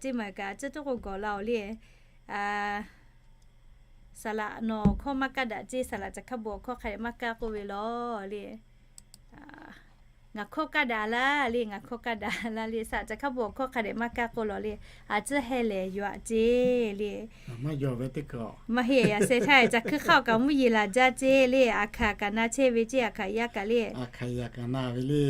Ceˇ maˬ kaꞈ a ciˉ tuˉ k'o gawˬ la oˬ le. Saˍ laꞈ nawˬ awˬ hkawˇ maˇ kaˇ daꞈ ceˇ, saˍ laꞈ caˬ hkaˇ bon awˬ hkawˇ hk'a dehꞈ maˇ kaˇ k'oˆ ve law le. Ngaˬ hkawˇ kaˇ daꞈ laˇ le, ngaˬ hkawˇ kaˇ daꞈ laˇ le, saˍ laꞈ caˬ hkaˇ bon awˬ hkawˇ hk'a dehꞈ maˇ kaˇ k'oˆ law le. A ciˉ heh lehˬ yuˬ aꞈ ceˇ le. Maˇ heˆ, yaꞈ sheh htaˇ caˬ hkuiˇ hk'aˆ awˬ kaꞈ mvuhˇ yeˬ laˬ jaˇ ceˇ le. Aˬ hkanˍ kaꞈ na chehˇ ve ceˇ, aˬ hkanˍ yaˇ kaꞈ le. Aˬ hkanˍ yaˇ kaꞈ na ve le.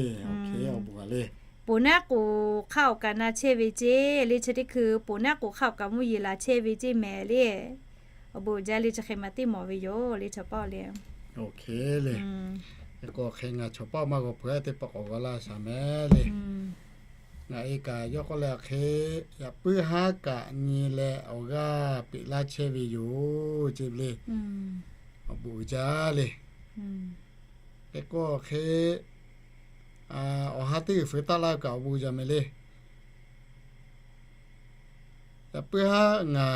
Ponˬ naˉ k'oˍ hk'aˆ awˬ kaꞈ na chehˇ ve ceˇ le. Chi teˇ hkui ponˬ naˉ k'oˍ hk'aˆ awˬ kaꞈ mvuhˇ yeˬ laˬ chehˇ ve ceˇ mehˍ le. Awˬ bon uiˍ jaˇ le, chi hk'e maˬ teˇ mawˬ ve yoˬ le chaw paˆ le. K'o hk'e ngaˬ chaw paˆ maˇ g'aw peuˬ a teˇ pa k'awꞈ g'aw laˇ shaˍ mehˍ le. Ngaˬ e kaꞈ yawˇ k'oˆ leh hk'e, yaꞈ puiˉ haˉ kaꞈ nyi leh awˬ g'aˇ peꞈ laˇ chehˇ ve yoˬ ceˇ le. Awˬ bon uiˍ jaˇ le. Hk'e k'o hk'e, awˬ ha teˇ g'uiˬ feu taˆ laˇ ve kaꞈ awˬ bon uiˍ jaˇ mehˍ le. Yaꞈ puiˉ haˉ ngaˬ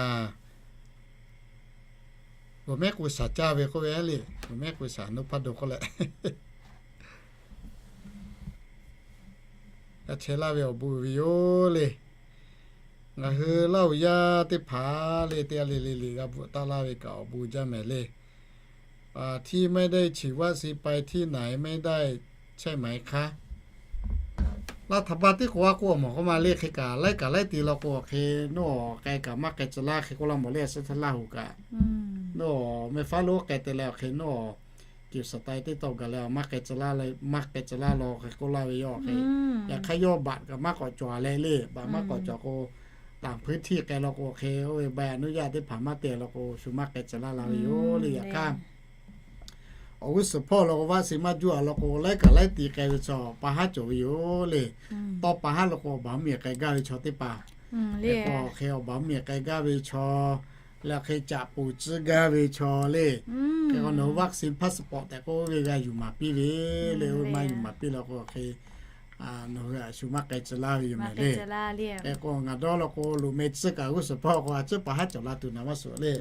g'awˬ mehˉ k'o shaˍ caˇ ve k'oˆ ve le, g'awˬ mehˉ k'o shaˍ nuˇ hpaˇ do k'oˆ leh g'a chehˇ laˇ ve awˬ bon uiˍ ve yoˬ le. Ngaˬ hui Laˇ huˍ yaˇ teˇ hpaˍ le, teˇ g'aˇ le le le g'a bvuhꞈ taˆ laˇ ve kaꞈ awˬ bon jaˇ mehˍ le. ที่ไม่ได้ฉีดวัคซีนไป ที่ไหนไม่ได้ใช่ไหมคะ Laˇ htaꞈ baˇ teˇ k'o a k'oˆ awˬ mawˬ k'oˆ ma le. Hk'e kaꞈ laiˉ kaꞈ laiˉ te law k'o hk'e, nawˬ k'ai kaꞈ maˇ k'ai tcuh laˇ hk'e k'oˆ laˇ mawˬ le. A suhˉ htaˇ Laˇ huˍ kaꞈ nawˬ mehˬ faˉ lo k'ai te leh awˬ hk'e nawˬ kiˬ suhˍ tai teˇ tawˆ gaˬ leh maˇ k'ai tcuh laˇ le, maˇ k'ai tcuh laˇ law hk'e k'oˆ laˇ ve yoˬ hk'e. Yaꞈ hk'aˇ yawˇ บัตร kaꞈ maˇ k'awꞈ cawˬ leh le, บัตร maˇ k'awꞈ cawˬ k'o, ต่างพื้นที่ k'ai law k'o hk'e, oˇ ve ba a nuˇ yaˇ teˇ hpaˍ maˇ te law k'o shu maˇ k'ai tcuh laˇ la ve yoˬ le. Yaꞈ hk'aˇ awˬ g'uˇ suhˍ hpawˇ law k'o, วัคซีน maˇ juˇ a law k'o, laiˉ kaꞈ laiˉ te k'ai ve chaw pa haˉ cawˬ ve yoˬ le. Tawˇ pa haˉ law k'o awˬ baˬ mvuhˇ miˬ k'ai gaˇ ve chaw teˇ hpaˍ, hk'e k'o hk'e awˬ baˬ mvuhˇ miˬ k'ai gaˇ ve chaw, leh hk'e caꞈ poˬ tcuhˉ gaˇ ve chaw le. Hk'e k'o nawˬ hui วัคซีน พาสปอร์ต tehꞈ k'oˆ ve g'a yuˬ maˍ piˇ ve le. Oˇ ve maˇ yuˬ maˍ piˇ law k'o hk'e nawˬ hui a shu maˇ k'ai tcuh laˇ ve yoˬ mehˍ le. Hk'e k'o ngaˬ dawˇ law k'o loꞈ meh tcuhˉ kaꞈ g'uˇ suhˍ hpawˇ k'o a ciˉ pa haˉ cawˬ la tuˬ naˍ maˇ suhˍ le.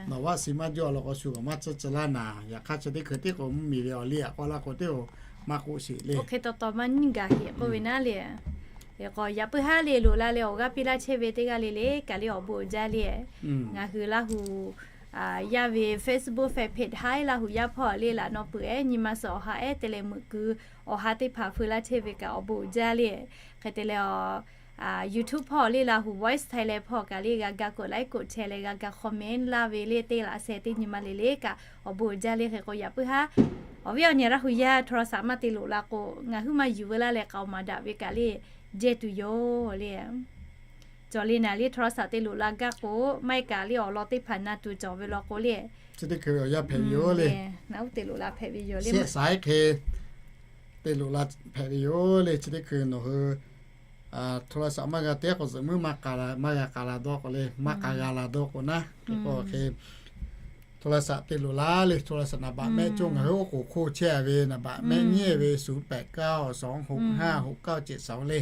Nawˬ วัคซีน maˇ juˇ a law k'o shu kaꞈ maˇ tcuhˉ tcuh laˇ naˍ. Yaꞈ hk'aˇ chi teˇ hkui tiˉ k'o mvuhˇ miˬ ve awˬ liˇ aꞈ k'aw laˇ k'o teˇ o maˇ k'oˆ sheˍ le. Oˇ hk'e taw taw maˇ nyiˇ gaˬ heꞈ k'oˆ ve naˉ le. Hk'e k'o yaꞈ puiˉ haˉ le loꞈ la leh awˬ g'aˇ piˇ laˇ chehˇ ve teˇ g'aˇ le le kaꞈ le awˬ bon uiˍ jaˇ le. Ngaˬ hui Laˇ huˍ yaˇ ve Facebook fan page Hi Laˇ huˍ yaˇ hpawˇ le laꞈ naw peuˬ ehˉ nyi ma suhˍ awˬ ha ehˉ te leh meuꞈ keu awˬ ha teˇ hpaˍ feu laˇ chehˇ ve kaꞈ awˬ bon uiˍ jaˇ le. Hk'e te leh awˬ YouTube hpawˇ le Laˇ huˍ Voice Thailand hpawˇ kaꞈ le g'a ga กดไลค์ กดแชร์ leh g'a ga comment laˇ ve le teˇ laꞈ sheh teˇ nyi ma le le kaꞈ awˬ bon uiˍ jaˇ le. Hk'e k'o yaꞈ puiˉ haˉ awˬ viˉ awˬ nyi Laˇ huˍ yaˇ โทรศัพท์ maˇ te loꞈ la k'o ngaˬ huiˉ maˇ yuˬ veu laˇ leh k'aoˍ maˍ daꞈ ve kaꞈ le jehˇ tuˬ yoˬ le. Cawˬ le naˍ le โทรศัพท์ te loꞈ la gaˇ k'o maˇ heˆ kaꞈ le awˬ lawn teˇ hpaˍ na tuˬ cawˬ ve law k'o le. Chi teˇ hkui ve awˬ yanˇ hpehꞈ ve yoˬ le. Naˍ uˉ te loꞈ la hpehꞈ ve yoˬ le. Shehˆ saiˉ hk'e te loꞈ la hpehꞈ ve yoˬ le. Chi teˇ hkui nawˬ hui โทรศัพท์ maˇ g'a te k'o zuhꞈ muiˉ maˇ g'a k'a la dawˇ k'o le, maˇ k'a g'a la dawˇ k'o naˉ. Hk'e k'o hk'e โทรศัพท์ te loꞈ la le. โทรศัพท์ naˍ baꞈ mehˆ cawˇ ngaˬ hui oˉ k'oˍ hk'oˆ chehˇ a ve naˍ baꞈ mehˆ nyiˉ ve ศูนย์แปดเก้าสองหกห้าหกเก้าเจ็ดสอง le.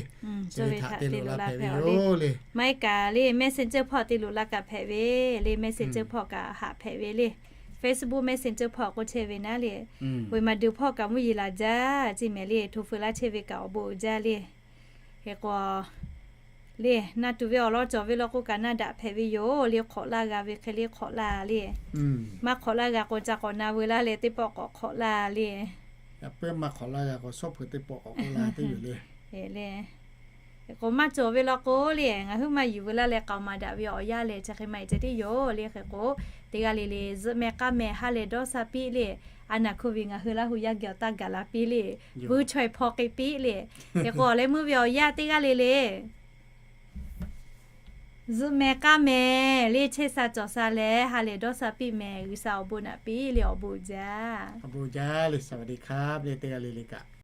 Chi ve htaꞈ te loꞈ la hpehꞈ ve yoˬ le. Maˇ heˆ kaꞈ le Messenger hpawˇ te loꞈ la kaꞈ hpehꞈ ve le. Messenger hpawˇ kaꞈ haꞈ hpehꞈ ve le. Facebook Messenger hpawˇ k'oˆ chehˇ ve naˉ le. Hk'e maˬ duˬ hpawˇ kaꞈ mvuhˇ yeˬ laˬ jaˇ ceˇ mehˍ le. Hto feu laˇ chehˇ ve kaꞈ awˬ bon uiˍ jaˇ le. Hk'e k'o le na tuˬ ve awˬ lawn cawˬ ve law k'o kaꞈ na daꞈ hpehꞈ ve yoˬ le. Hk'awꞈ laˇ g'a ve hk'e le hk'awꞈ laˇ le. Maˇ hk'awꞈ laˇ g'a k'o ca k'awꞈ na veu laˇ leh teˇ pawˆ k'awꞈ hk'awꞈ laˇ le. Yaꞈ puiˉ maˇ hk'awꞈ laˇ g'a k'o shawˉ hpui teˇ pawˆ k'awꞈ k'oˆ laˇ teˇ yoˬ le. Hk'e k'o maˇ cawˬ ve law k'o le ngaˬ huiˉ maˇ yuˬ veu laˇ leh k'aoˍ maˍ daꞈ ve awˬ yanˇ lehˬ chi hk'e maˇ heˆ ceh tiˉ yoˬ le. Hk'e k'o teˇ g'aˇ le le zuhꞈ meh k'aˇ meh ha lehˬ dawˇ sha piˇ le. A naˍ hkuˇ ve ngaˬ hui Laˇ huˍ yaˇ geh awˬ taˇ gaˬ la piˇ le. Vuiˇ chaweh hpaw k'ai piˇ le. Hk'e k'o awˬ leh meuˇ ve awˬ yanˇ teˇ g'aˇ le le zuhꞈ meh k'aˇ meh le chehˇ sha cawˬ sha leh ha lehˬ dawˇ sha piˇ meh. G'uiˬsha awˬ bon naꞈ piˇ le. Awˬ bon uiˍ jaˇ. Awˬ bon uiˍ jaˇ le. สวัสดีครับ le teˇ g'aˇ le le kaꞈ